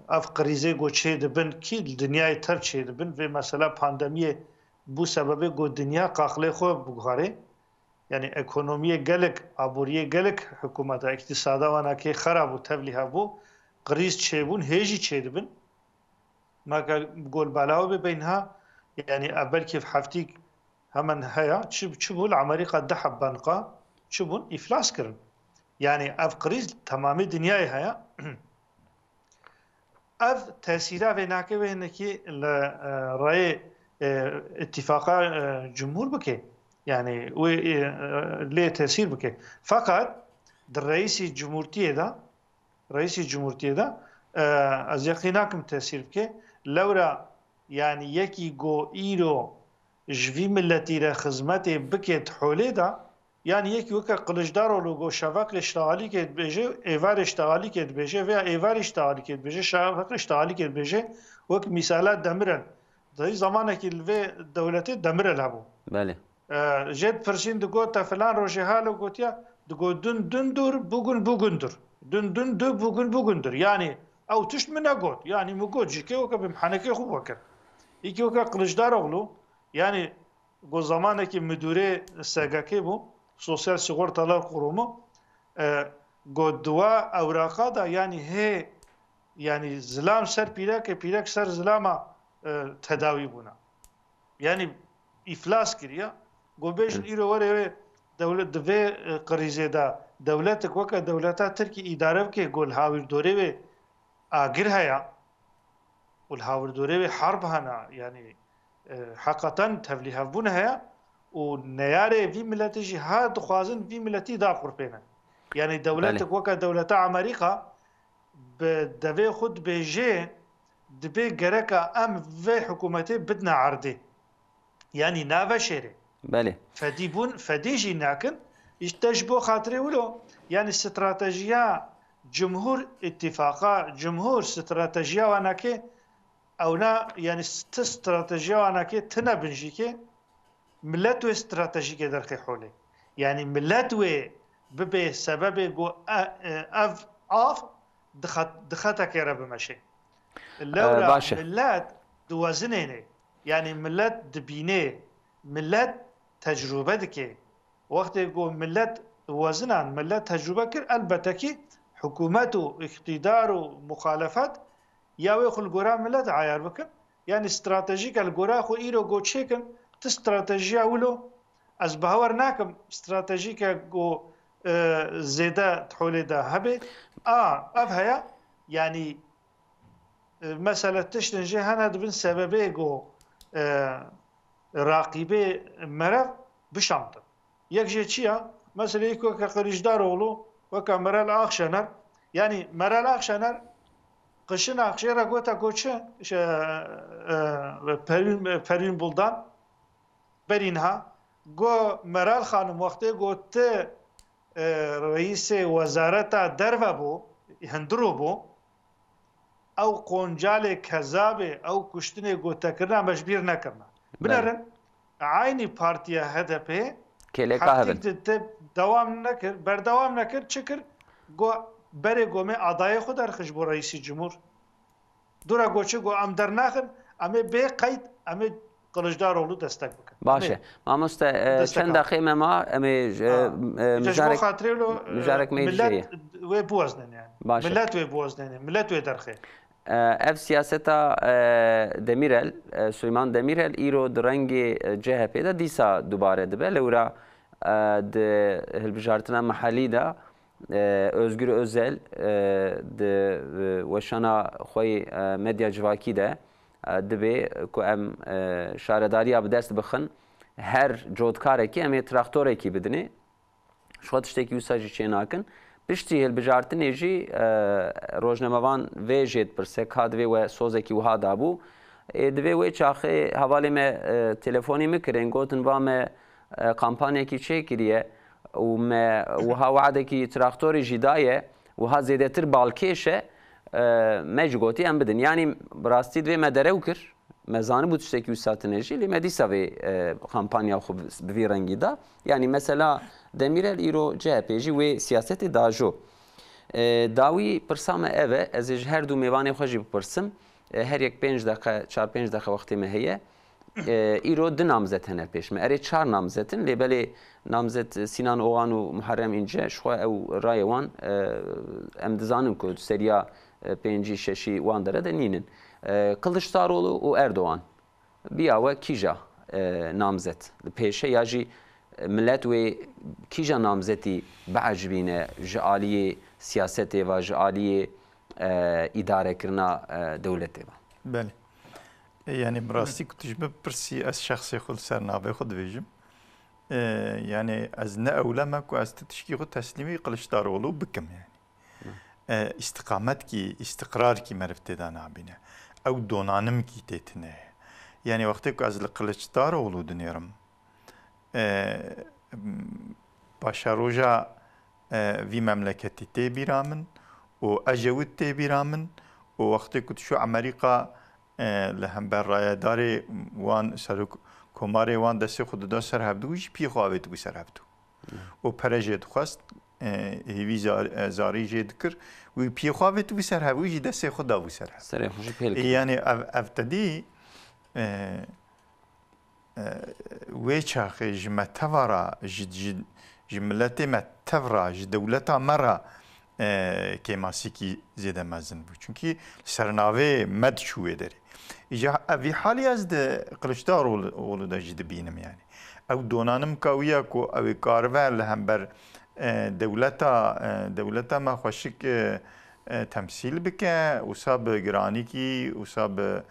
ev krîzê ku çê dibin, kî li dinyayê tev çê dibin, vê mesela pandemiyê bû sebebê ku dinya qaqilê xwe biguherê. Yanî ekonomiyê gelek, aboriyê gelek hikûmeta, îktisada wanakê xerab û tevlî hebû, krîz çêbûn, hê jî çêdibin. Ma ka gol balawo be beynha, yanî ev belkî heftîk hemen heya, çi, çi bû li Amerîka deh heb benqa, çi bûn? Îflas kirin. Yanî ev krîz temamê dinyayê heye. Ev tesîra vê nake wê hinekî li, e, rayê, e, îtîfaqa, e, cumhur bike. Yanî wê, e, lê tesîr bike. Feqet di reîsî cumhurtiyê de, reîsî cumhurtiyê de, e, ez yeqîn nakim tesîr bike. Lewra, yanî yekî go îro ji vî miletî re xizmetê bike di holê de, yanî yekî weke Kiliçdaroglu go şevaqê ştehalîkê dibêje, êvarê ştehalîkê dibêje, veya êvarî ştehalîkê dibêje, şevaqê ştehalîkê dibêje, wek mîsala Demirel. Di zamanekî li vê dewletê Demirel hebû. Belê. E, jê dipirsîn digot, te filan rojê halo gotiya, digot, dün dündür, bugün bugündür. Dün dündü, bugün bugündür. Yanî ew tişt min negot. Yanî min got, jî ke weke bi mihenekê xwe wekir. Yekî weke Kiliçdaroglu, yanî ku zamanekî midûrê S G K bû, Sosyal Sigortalar Kurumu, e, ku di wa ewraqa de, yanî hê, yanî zilam ser pîrek, pîrek ser zilama, e, tedawî bûna. Yanî îflas kiriya. Ku bêjin, Hı. îro were wê dewlet di vê, e, krîzê de dewletek weke dewleta Tirkî îdare bike, ku li hawirdorê wê agir heye û li hawirdorê wê herb hene, yanî, e, heqeten tevlîhevbûn heye û neyarê vî miletê jî ha dixwazin vî miletî daqurpênin. Yanî dewletek Belê. weke dewleta Amerîka bi devê xwe dibêje, dibê gereka em vê hikûmetê bidine erdê. Yanî naveşêrê. Belê. Fedî bûn, fedî jî nakin. Îşte ji bo xatirê wilo, yanî stratejiya Cumhur Îtîfaqa, Cumhur stratejiya wanakê, ewna, yanî st-, stratejiya wanakê tine bin jî ke milet wê stratejîkê derxê holê. Yanî milet wê bibe sebebê ku e-, e-, ev av di xet-, di xetekê re bimeşe. Lewra E, baş e. milet diwezinêne. Yanî millet dibînê, millet tecrûbe dike. Wextê ku millet wezinan, millet tecrûbe kir, elbette kî hikûmet û îqtîdar û muxalefet ya wê xwe li gora millet ayar bikin. Yanî stratejîke li gora xwe îro ku çêkin, ti stratejiya wilo, ez bawer nakim stratejîke ku, e, zêde di holê de hebe. A, ev heye, yanî, e, mesela tiştin jê hene dibin sebebê ku, e, raqîbê merev bişandin. Yek jê çi ya? Mesela yek weke Kiliçdaroglu, weke Meral Akşener. Yanî Meral Akşener qişina jê re gote ku çi? Şe-, e, Pervîn, Pervîn Buldan berî niha go Meral Xanim wextê got ti, e, reîsê wezareta derve bû, hindiro bû, ew qoncalê kezabê, ew kuştinê gotekirina me ji bîr nekirine. Belê. Binerin, eynî partiya H D P Kêleka hebin. Heftîk di te dewam nekir, berdewam nekir, çi kir? Go berê gomê adayê xwe derxist bo reîsî cumhur. Dûra go çi go em dernaxin, em ê bê qeyd, em ê Kiliçdaroglu destek bikin. Baş e. Em ê Mamoste, e, destek çend an. Deqê me ma, em ê, e, Ha. e, Îca ji bo mijarek, xatirê lo, e, mijarek me yê millet dijê ye. Wê biweznin yani. Baş e. Millet wê biweznin, millet wê derxê. E, ev siyaseta, e, Demîrel, e, Silêman Demîrel îro di rengê, e, C H P de dîsa dubare dibe. Lewra, e, di hilbijartina mehellî de, e, Özgür Özel, e, di, e, weşana xwe yê, e, medya civakî de, e, dibê ku em, e, şaredariya bi dest bixin, her cotkarekî em ê traktorekî bidinê. Ji xwe tiştekî wisa jî çê nakin. Piştî hilbijartinê jî, e, rojnamevan vê jê dipirse, ka divê we sozekî wiha dabû. Ê, divê wê çaxê hevalê me, e, telefonî min kirin, gotin, va me, e, kampanyekî çêkiriye û me wiha we'dekî traktorê jî daye, wiha zêdetir balkêş e, e, me jî gotî em bidin. Yanî bi rastî divê me derew kir. Me zanibû tiştekî wisa tune jî, lê me dîsa vê, e, kampanya xwe bi, bi vî rengî da. Yanî mesela Demîrel îro C H P jî wê siyasetê dajo. E, dawî pirsa me ev e, ez ê ji her du mêvanê xwe jî bipirsim. E, her yek pênc deqe, çar pênc deqe wextê me heye. E, îro du namzet hene pêş me. Erê çar namzet in, lê belê namzet Sinan Oğan û Muharrem İnce, ji xwe ew rayê wan, e, em dizanin ku di seriya, e, pêncî, şeşî wan dere de nînin. E, Kılıçdaroğlu û Erdoğan. Biya we kîja, e, namzet li pêş e ya jî, e, millet wê kîja namzetî biecibîne ji aliyê siyasetê ve, ji aliyê, e, îdarekirina, e, dewletê ve? Belê. E, yani bi rastî ku tu ji min pirsî, ez şexsê xwe li ser navê xwe dibêjim. E, yani ez ne ewle me ku ez tu tişkî xwe teslîmî Kılıçdaroğlu bikim yani. E, îstiqametkî, îstiqrarkî meriv tê de nabîne. Ew donanimkî tê tine ye. Yanî wextê ku ez li Kiliçdaroğlu dinêrim, e, paşeroja, e, vî memleketî tê bîra min û Ecewit tê bîra min û wextê ku tu çû Amerîka, e, li hember rayedarê wan, serok komarê wan destê xwe dida ser hevdû, wî jî piyê xwe avêtibû ser hevdû. Û pere jê dixwest, e, hêvî zar-, e, zarî jê dikir. Wî piyê xwe avêtibû ser hev, wî jî destê xwe dabû ser hev. Serê xwe jî pêl kir. Yanî ev, ev tedî, e, e, wê çaxê ji me teva re, ji, ji, ji miletê me tev re, ji dewleta me re, e, kêmasîkî zêde mezin bû. Çunkî li ser navê me diçû wê derê. Îca ev vî halî ez di Kiliçdaroglu de jî dibînim yani. Ew donanimka wî ya ku ew ê karibe li hember, e, dewleta, e, dewleta me xweşik, e, e, temsîl bike, wisa bi giranîkî, wisa bi,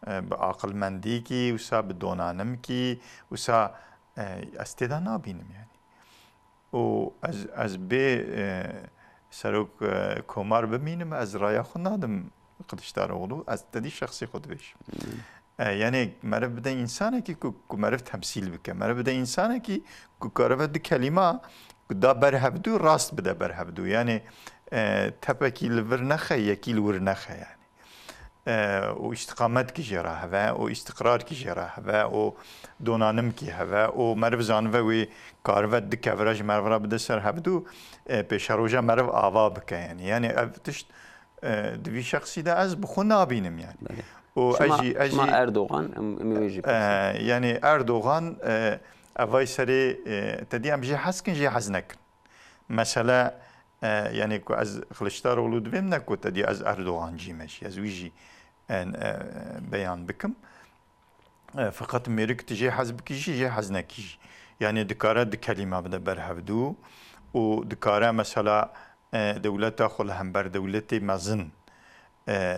e, bi aqilmendîkî, wisa bi donanimkî, wisa, e, ez tê de nabînim yani. Û ez, ez bê, e, serok, e, komar bimînim, ez raya xwe nadim Kiliçdaroglu, ez tedî şexsî xwe dibêjim. E, yani meriv bide însanekî ku, ku meriv temsîl bike. Meriv bide însanekî ku karibe du kelîma ku da ber hevdû, rast bide ber hevdû. Yani, e, tepekî li vir nexe, yekî li wir nexe yani. E, û îstiqametkî jê re heve, û îstiqrarkî jê re heve, û donanimkî heve, û meriv zanive wê karive du kevre ji meriv re bide ser hevdû, e, pêşeroja meriv ava bike yani. Yani ev tişt, e, di vî şexsî de ez bi xwe nabînim yani. Belê. û ez Çima, jî, ez çima jî, Erdogan? Em, em ê wê jî e, pirsin. Yani Erdogan, e, evay serê, e, te dî em jê hez kin, jê hez nekin. Mesele, e, yani ku ez Kılıçdaroğlu divêm ne ku te dî ez Erdogancî me jî, ez wî jî, e, e, beyan bikim. E, feqet mêrik tu jê hez bikî jî, jê hez nekî jî. Yani dikare di kelîme bide ber hevdû û dikare mesela, e, dewleta xwe li hember dewletê mezin, e,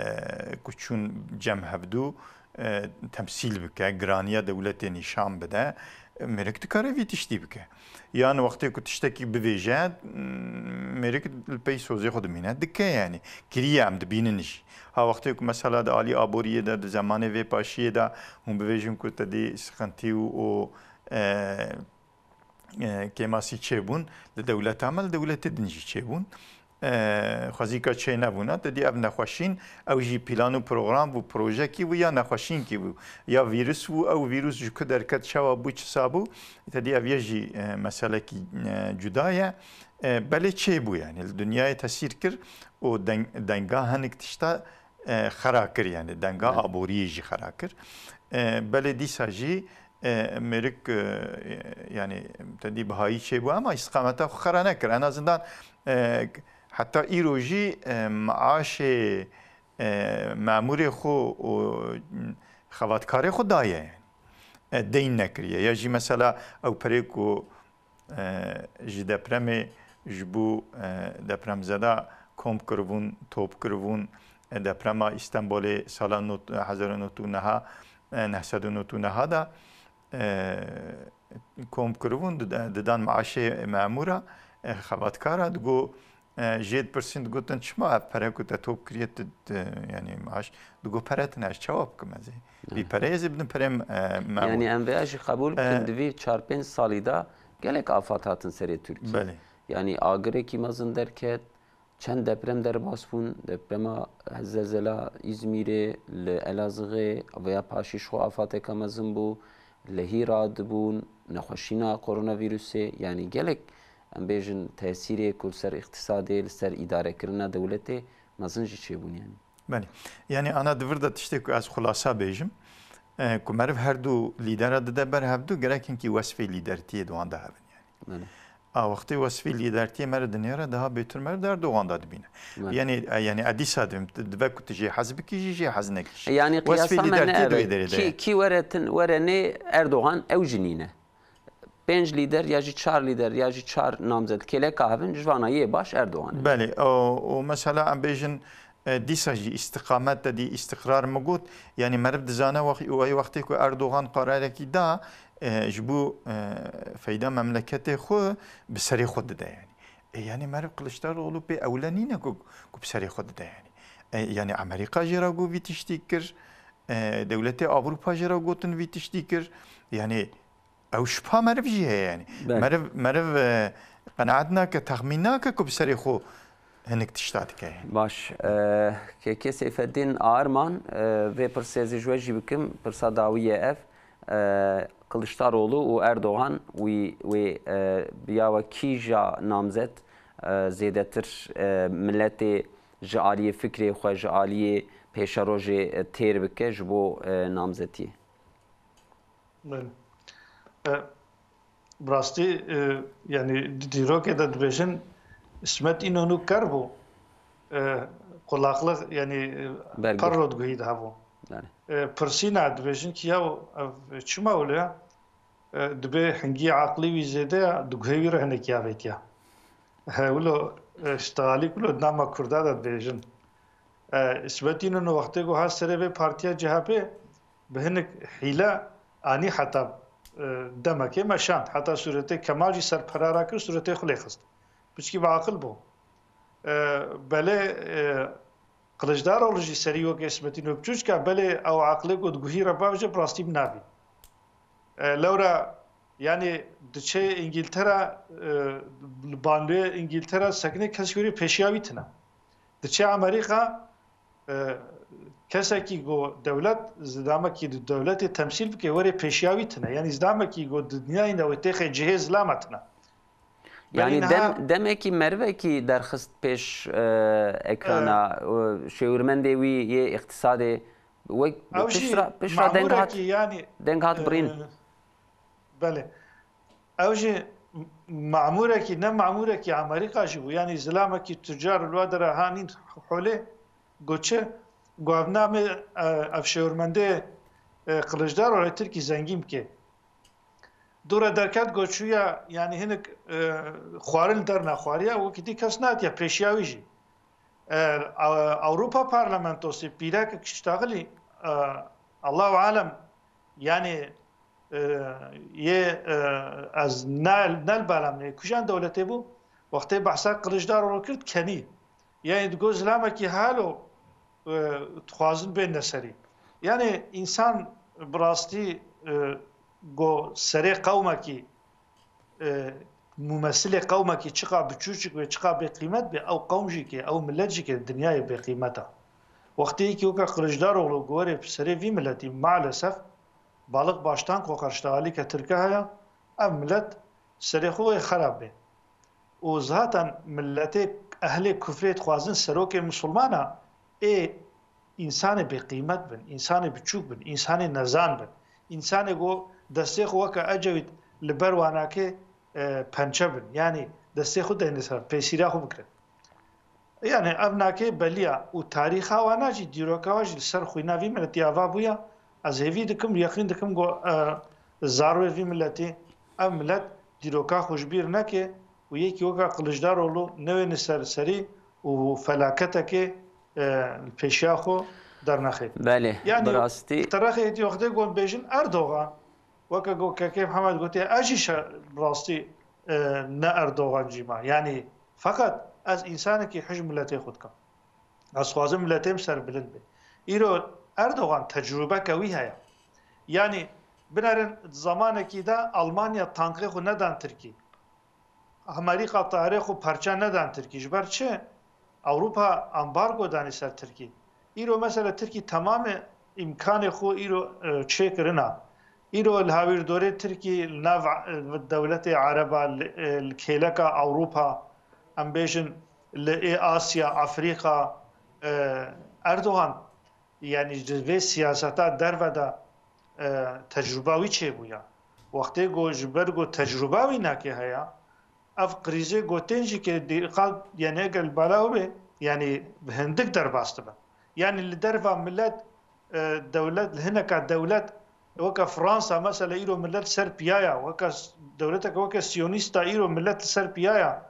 ku çûn cem hevdû, e, temsîl bike, giraniya dewletê nîşan bide, mêrik dikare vî tiştî bike. Yan wextê ku tiştekî bivêje, m, mêrik li pey sozê xwe dimîne, dike yani. Kiriye em dibînin jî. Ha wextê ku mesela di alî aboriyê de, di zemanê vê paşiyê de hûn bivêjin ku te dî sixintî û, û, e, e, kêmasî çêbûn, li dewleta me, li dewletê din jî çêbûn. E, xwezîka çênebûna, te dî ev nexweşîn, ew jî plan û program bû, projekî bû ya nexweşînkî bû. Ya vîrus bû, ew vîrus ji ku derket, çawa bû, çisa bû, te dî ev yê jî, e, meselekî, e, cuda ye. E, belê çêbû, yani li dinyayê tesîr kir û deng-, denga hinek tişta, e, xera kir, yani denga Evet. aboriyê jî xera kir. E, belê dîsa jî, e, mêrik, e, yani te dî bihayî çêbû, ama îstiqameta xwe xera nekir. En azından, e, heta îro jî, e, maaşê, e, memûrê xwe û xebatkarê xwe daye, yani. E, deyn nekiriye. Ya jî mesela ew perê ku e, ji depremê ji bo, e, depremzeda komp kiribûn, top kiribûn, e, deprema Îstenbolê sala not-, hezar û neh sed û neh, e, neh sed û neh de, e, komp kiribûn, dide-, didan maaşê memûra, e, xebatkara, digo, e, jê dipirsîn, digotin, "Çima ev pere ku te top kiriye, tu, tu, yani maaş?" Digo, "Pere tune, ez çawa bikim ez ê? Vî Evet. pereyê ez ê bidim perê, e, memûr." Yani em vê jî qebûl bikin, E, di vî çar pênc salî de gelek afat hatin serê Tirkiyê. Belê. Yani agirekî mezin derket, çend deprem derbas bûn, deprema zelzela Îzmîrê, li Elazığê, vêya paşî ji xwe afateke mezin bû, li Hîra dibûn, nexweşîna koronavîrusê, yani gelek, em bêjin, tesîrê ku li ser îqtîsadê, li ser îdarekirina dewletê mezin jî çêbûn yani. Belê. Yani ana di vir de tiştê ku ez xulasa bêjim, e, ku meriv her du lîdera dide ber hevdu, gerek hinkî wesfê lîdertiyê di wan de hebin yani. Belê. A wextê wesfê lîdertiyê meriv dinêre, daha bêtir meriv di Erdogan de dibîne. Belê. Yani, e, yani ez dîsa dibim, tu dibe ku tu jê hez bikî jî, jê hez nekî jî. Yani Wesfê qiyasa me ne lîdertiyê di ev e. wê derê de Kî, ye. kî were tin, were nê Erdogan, ew jî nîne. Pênc lîder ya jî çar lîder ya jî çar namzet kêleka hebin, ji vana yê baş Erdogan e. Belê, o, o mesela em bêjin, e, dîsa jî îstiqamet de dî îstiqrar min got, yani meriv dizane wex-, wê wextê ku Erdogan qerarekî da, e, ji bo, e, feyda memleketê xwe bi serê xwe dide yani. E, yani meriv Kılıçdaroğlu pê ewle nîne ku, ku bi serê xwe dide yani. E, yani Amerîka jê re got vî tiştî kir, e, dewletê Ewropa jê re gotin vî tiştî kir. Yani Ew şipa meriv jî heye yani. Belê. Meriv, meriv, e, qenaet nake, texmîn nake ku bi serê xwe hinek tişta dike yani. Baş, e, kekê Seyfeddîn Arman, e, vê pirsê ez ê ji we jî bikim, pirsa dawî ye ev. E, Kılıçdaroğlu û Erdogan wî, wê, e, biya we kîja namzet, e, zêdetir, e, miletê ji aliyê fikrê xwe, ji aliyê pêşerojê, e, têr bike ji bo, e, namzetiyê? Belê. E, bi rastî, e, yani di dîrokê de dibêjin, Smet Înonû ker bû. E, qulaqlix, yani, e, Bergur. Perro diguhî dihabû. Belê. E, pirsîna dibêjin ki ya ev çima wile ya? E, dibê hingî aqlî wî zêde ya, diguhê wî re hinek ya vêtiya. He, wilo, e, ji tealî wilo di nama Kurda de dibêjin. E, Smet Înonû wextê ku hat serê vê partiya C H P, bi hinek hîle anî heta, e, demekê meşand. Heta sûretê Kemal jî ser perara kir, sûretê xwe lê xist. Piçkî bi aqil bû. E, belê, e, Kılıçdaroğlu jî serî wekî Smet Înonû biçûçka, belê ew aqilê ku di guhî re bavêje bi rastî bi nabî. E, lewra, yani diçe Îngîltera, e, li banliyê Îngîltera sekine kes wî rê pêşiya wî tine. Diçe Amerîka, e, kesekî ku dewlet, zidamekî di dewletê temsîl bike, were pêşiya wî tine. Yani zidamekî ku di dinyayê de wê têxe cihê zilama tine. Yani Belê niha dem-, demekî merivekî derxist pêş, e, ekrana, e, şêwirmendê wî yê îqtisadê Wek Ew jî piştra, piştra deng hat, mamûrekî, yanî, deng hat birîn. E, belê. Ew jî mamûrekî, ne mamûrekî Amerîka jî bû. Yanî zilamekî tucar li wa dera hanîn holê, got çi? Got ev namê, e, ev şêwirmendê, e, Kiliçdaroglu Tirkî zengîn bike. Dû re derket, got çûya, yanî hinek, e, xwarin li derna xwariya, wekî dî kes nehatiye pêşiya wî jî. E, e, Ewropa Parlamentosê pîrekek ştaxilî, e, Allahu alem, yanî, e, yê, e, ez ne, ne li bela min ê, kujan dewletê bû, wextê behsa Kiliçdaroglu kir, kenî. Yanî digot zilamekî halo, e, dixwazin bêne serî. Yanî însan bi rastî, e, go serê qewmekî, e, mumesilê qewmekî çiqa biçûçik bê, çiqa bêqîmet bê, ew qewm jî ke, ew milet jî ke dinyayê bêqîmet e. Wextê yekî weke Kiliçdaroglu gorê serê vî miletî, maalesef, balık baştan kokar, ştehalî ke tirke heye, ev milet serê xwe wê xerab bê. Û zaten miletê ehlê kufrê dixwazin serokê misilmana ê însanê bêqîmet bin, însanê biçûk bin, însanê nezan bin. Însanê ku destê xwe weke Ecewît li ber wanakê, e, pençe bin. Yanî destê xwe deyne ser, pêsîra xwe bikirin. Yanî ev nake beliya û tarîxa wana jî, dîroka wa jî li ser xwîna vî miletî ava bûya. Ez hêvî dikim, yeqîn dikim ku, e, zarwê vî miletî, ev milet dîroka xwe ji bîr neke û yekî weka Kiliçdaroglu newêne ser serî û felaketekê, e, li pêşiya xwe dernexe. Belê, yanî bi rastî. Terexê êdî wextê ku bêjin Erdogan, weke ku Kekê Mihemed gotiye, ez jî şe-, bi rastî, e, ne Erdogan jî ma. Yanî feqet ez însanekî hij miletê xwe dikim. Ez xwazim miletê min serbilind be. Îro Erdogan tecrûbeke wî heye. Yanî binerin zamanekî de Almanya tankê xwe nedan Tirkî. Amerîka tayarê xwe parça nedan Tirkî. Ji ber çi? Ewropa ambargo danî ser Tirkî. Îro mesela Tirkî temamê îmkanê xwe îro, e, çêkirina. Îro li hawirdorê Tirkî, li nav, e, dewletê Ereba, li, e, li kêleka Ewropa, em bêjin li ê Asya, Afrîka, e, Erdogan, yanî ji vê siyaseta derve de, e, tecrûba wî çêbûya. Wextê ku ji ber ku tecrûba wî nake heye, ev krîzê ku tên jî ke dîqa, yanî eger li bala we be, yanî bi hindik derbas dibe. Yanî li derva milet, e, dewlet, li hineka dewlet, weke Fransa mesela îro milet ser piya ya, weke s-, dewleteke weke Siyonîsta îro milet li ser piya ya.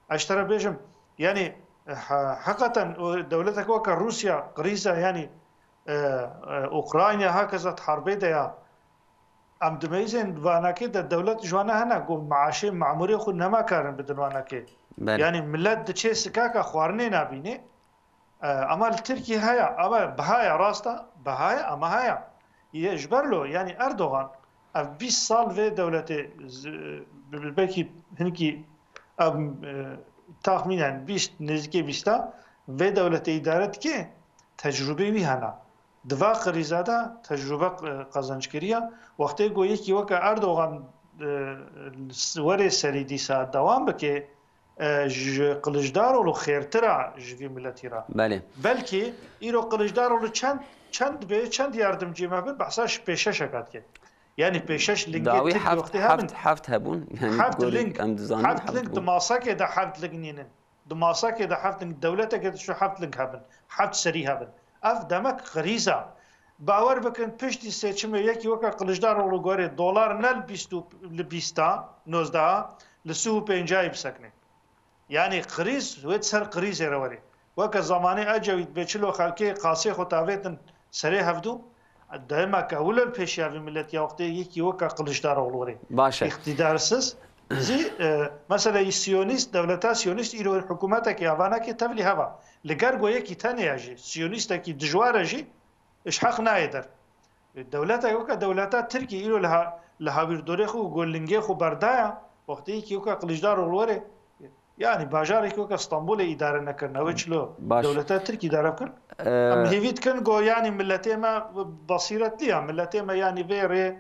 Ez ji te re bêjim, yanî, he-, heqeten o dewleteke weke Rûsya krîza, yanî, e, e, Ukrayna hakeza di herbê de ya. Em dimeyzên vanakê de dewlet ji wana hene ku maaşê memûrê xwe nema karin bidin wanakê. Belê. Yanî milet diçe sikaka xwarinê nabîne. E, ama li Tirkî heye, ama biha ye, rast e, biha ye, ama heye. Yê ji ber lo, yanî Erdogan, ev bîst sal vê dewletê, z-, bi-, bi-, belkî hinkî, em, e, taxmînen bîst, nêzîkê bîsta vê dewletê îdare dike, tecrûbê wî hene. Di va krîza de tecrûbe, e, qezenc kiriye. Wextê ku yekî weke Erdogan, e, were serî dîsa dewam bike, e, ji Kiliçdaroglu xêrtir e ji vî miletî re. Belê. Belkî îro Kiliçdaroglu çend, çend bê, çend yardimcî me bin, behsa ji pêşeşeka dike. Yanî pêşeş lingê Tirkî heft, wextê hebin. Heft, heft hebûn. Yanî heft ling, em dizanin, heft ling bûn. Di masekê de heft ling nînin. Di masekê de heft ling, dewleteke de şu heft ling hebin. Heft serî hebin. Ev demek krîza. Bawer bikin, piştî seçimê yekî weke Kiliçdaroglu gorê dolar ne li bîst û, li bîsta, nozdeha, li sih û pêncayî bisekine. Yanî krîz wê ser krîzê re werê. Weke zamanê Ecewît bê çilo xelkê qasê xwe tavêtin serê hevdû, demeke wilo li pêşiya vî miletî ya wextê yekî weke Kiliçdaroglu werê. Baş e. Îqtîdarsiz zî, e, mesela yî siyonîst, dewleta siyonîst îro hikûmetekê avanekê tevlî heva. Li ger go yekî tenê ye jî, siyonîstekî dijwar e jî, ji heq nayê der. Dewletek weke dewleta Tirkî îro li ha-, li hawîrdorê xwe û go lingê xwe berdaya, wextê yekî weke Kiliçdaroglu were, yanî bajarekî weke Stenbolê îdare nekirine, wê çilo Baş. Dewleta Tirkî îdare bikin? Ee, Em hêvî dikin go yanî miletê me basîretli ya, miletê me yanî vê rê,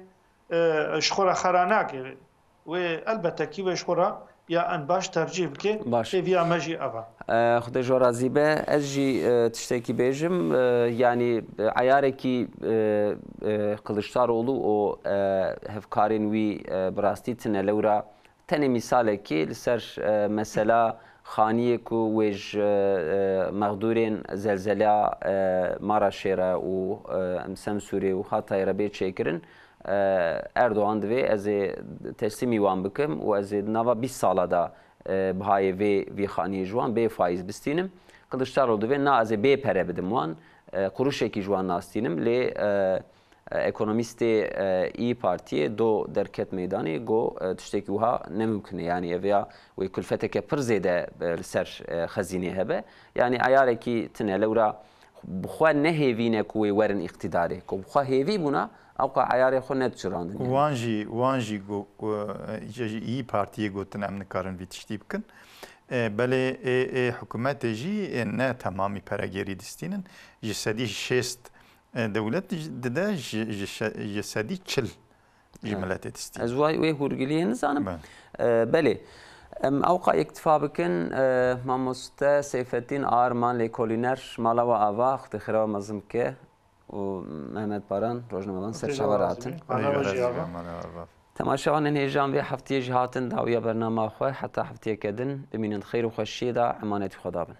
e, ji xwe re xera nake. Wê elbette kî wê ji xwe re ya en baş tercîh bike. Baş. Hêviya me jî ev e. Xwedê ji we razî be. Ez jî e, tiştekî bêjim. E, yanî e, eyarekî e, e, Kiliçdaroglu û e, hevkarên wî e, bi rastî tine. Lewra tenê mîsalekî li ser e, mesela xaniyê ku wê ji e, e, mexdûrên zelzeleya e, Maraşê re û e, em Semsûrê û Hatayê re bê çêkirin, e, Erdogan divê ez ê teslîmî wan bikim û ez ê di nava bîst sala de e, bihayê vê vî xaniyê ji wan bê faîz bistînim. Kiliçdaroglu divê na ez ê bê pere bidim wan, e, quruşekî ji wan nastînim. Lê e, e, ekonomîstê e, İYİ Partiyê do derket meydanê, got e, tiştekî wiha ne mimkun e. Yanî ev ya wê kulfeteke pir zêde e, li ser e, xezînê hebe. Yanî eyarekî tine. Lewra bi xwe ne hêvî ne ku wê werin îqtîdarê. Ku bi xwe hêvî bûna, ewqa eyarê xwe nediçirandin. Yanî. Wan jî, wan jî got ku, e, îca jî İYİ Partiyê gotin em nikarin vî tiştî bikin. E, belê ê, ê hikûmetê jî ê ne temamî peregêrî distînin. Ji sedî şêst, e, dewlet dide ji, ji şe- ji sedî çil ji Evet. miletê distînin. Ez way wê hûrgiliyê nizanim. Ben. E, belê. Em ewqa yektifa bikin. E, mamoste Seyfettin Arman, lêkolîner, mala we ava, Xwedê xêra we mezin bike. Û Mehmet Baran, rojnamevan, ser Xwedê çava razî rahatin. be. Mala we jî ava. Mala we ava. Temaşevanên hêja, vê heftiyê jî hatin dawiya bernama xwe. Heta heftiyeke din, bimînin di xeyr û xweşiyê de, emanetî Xweda bin.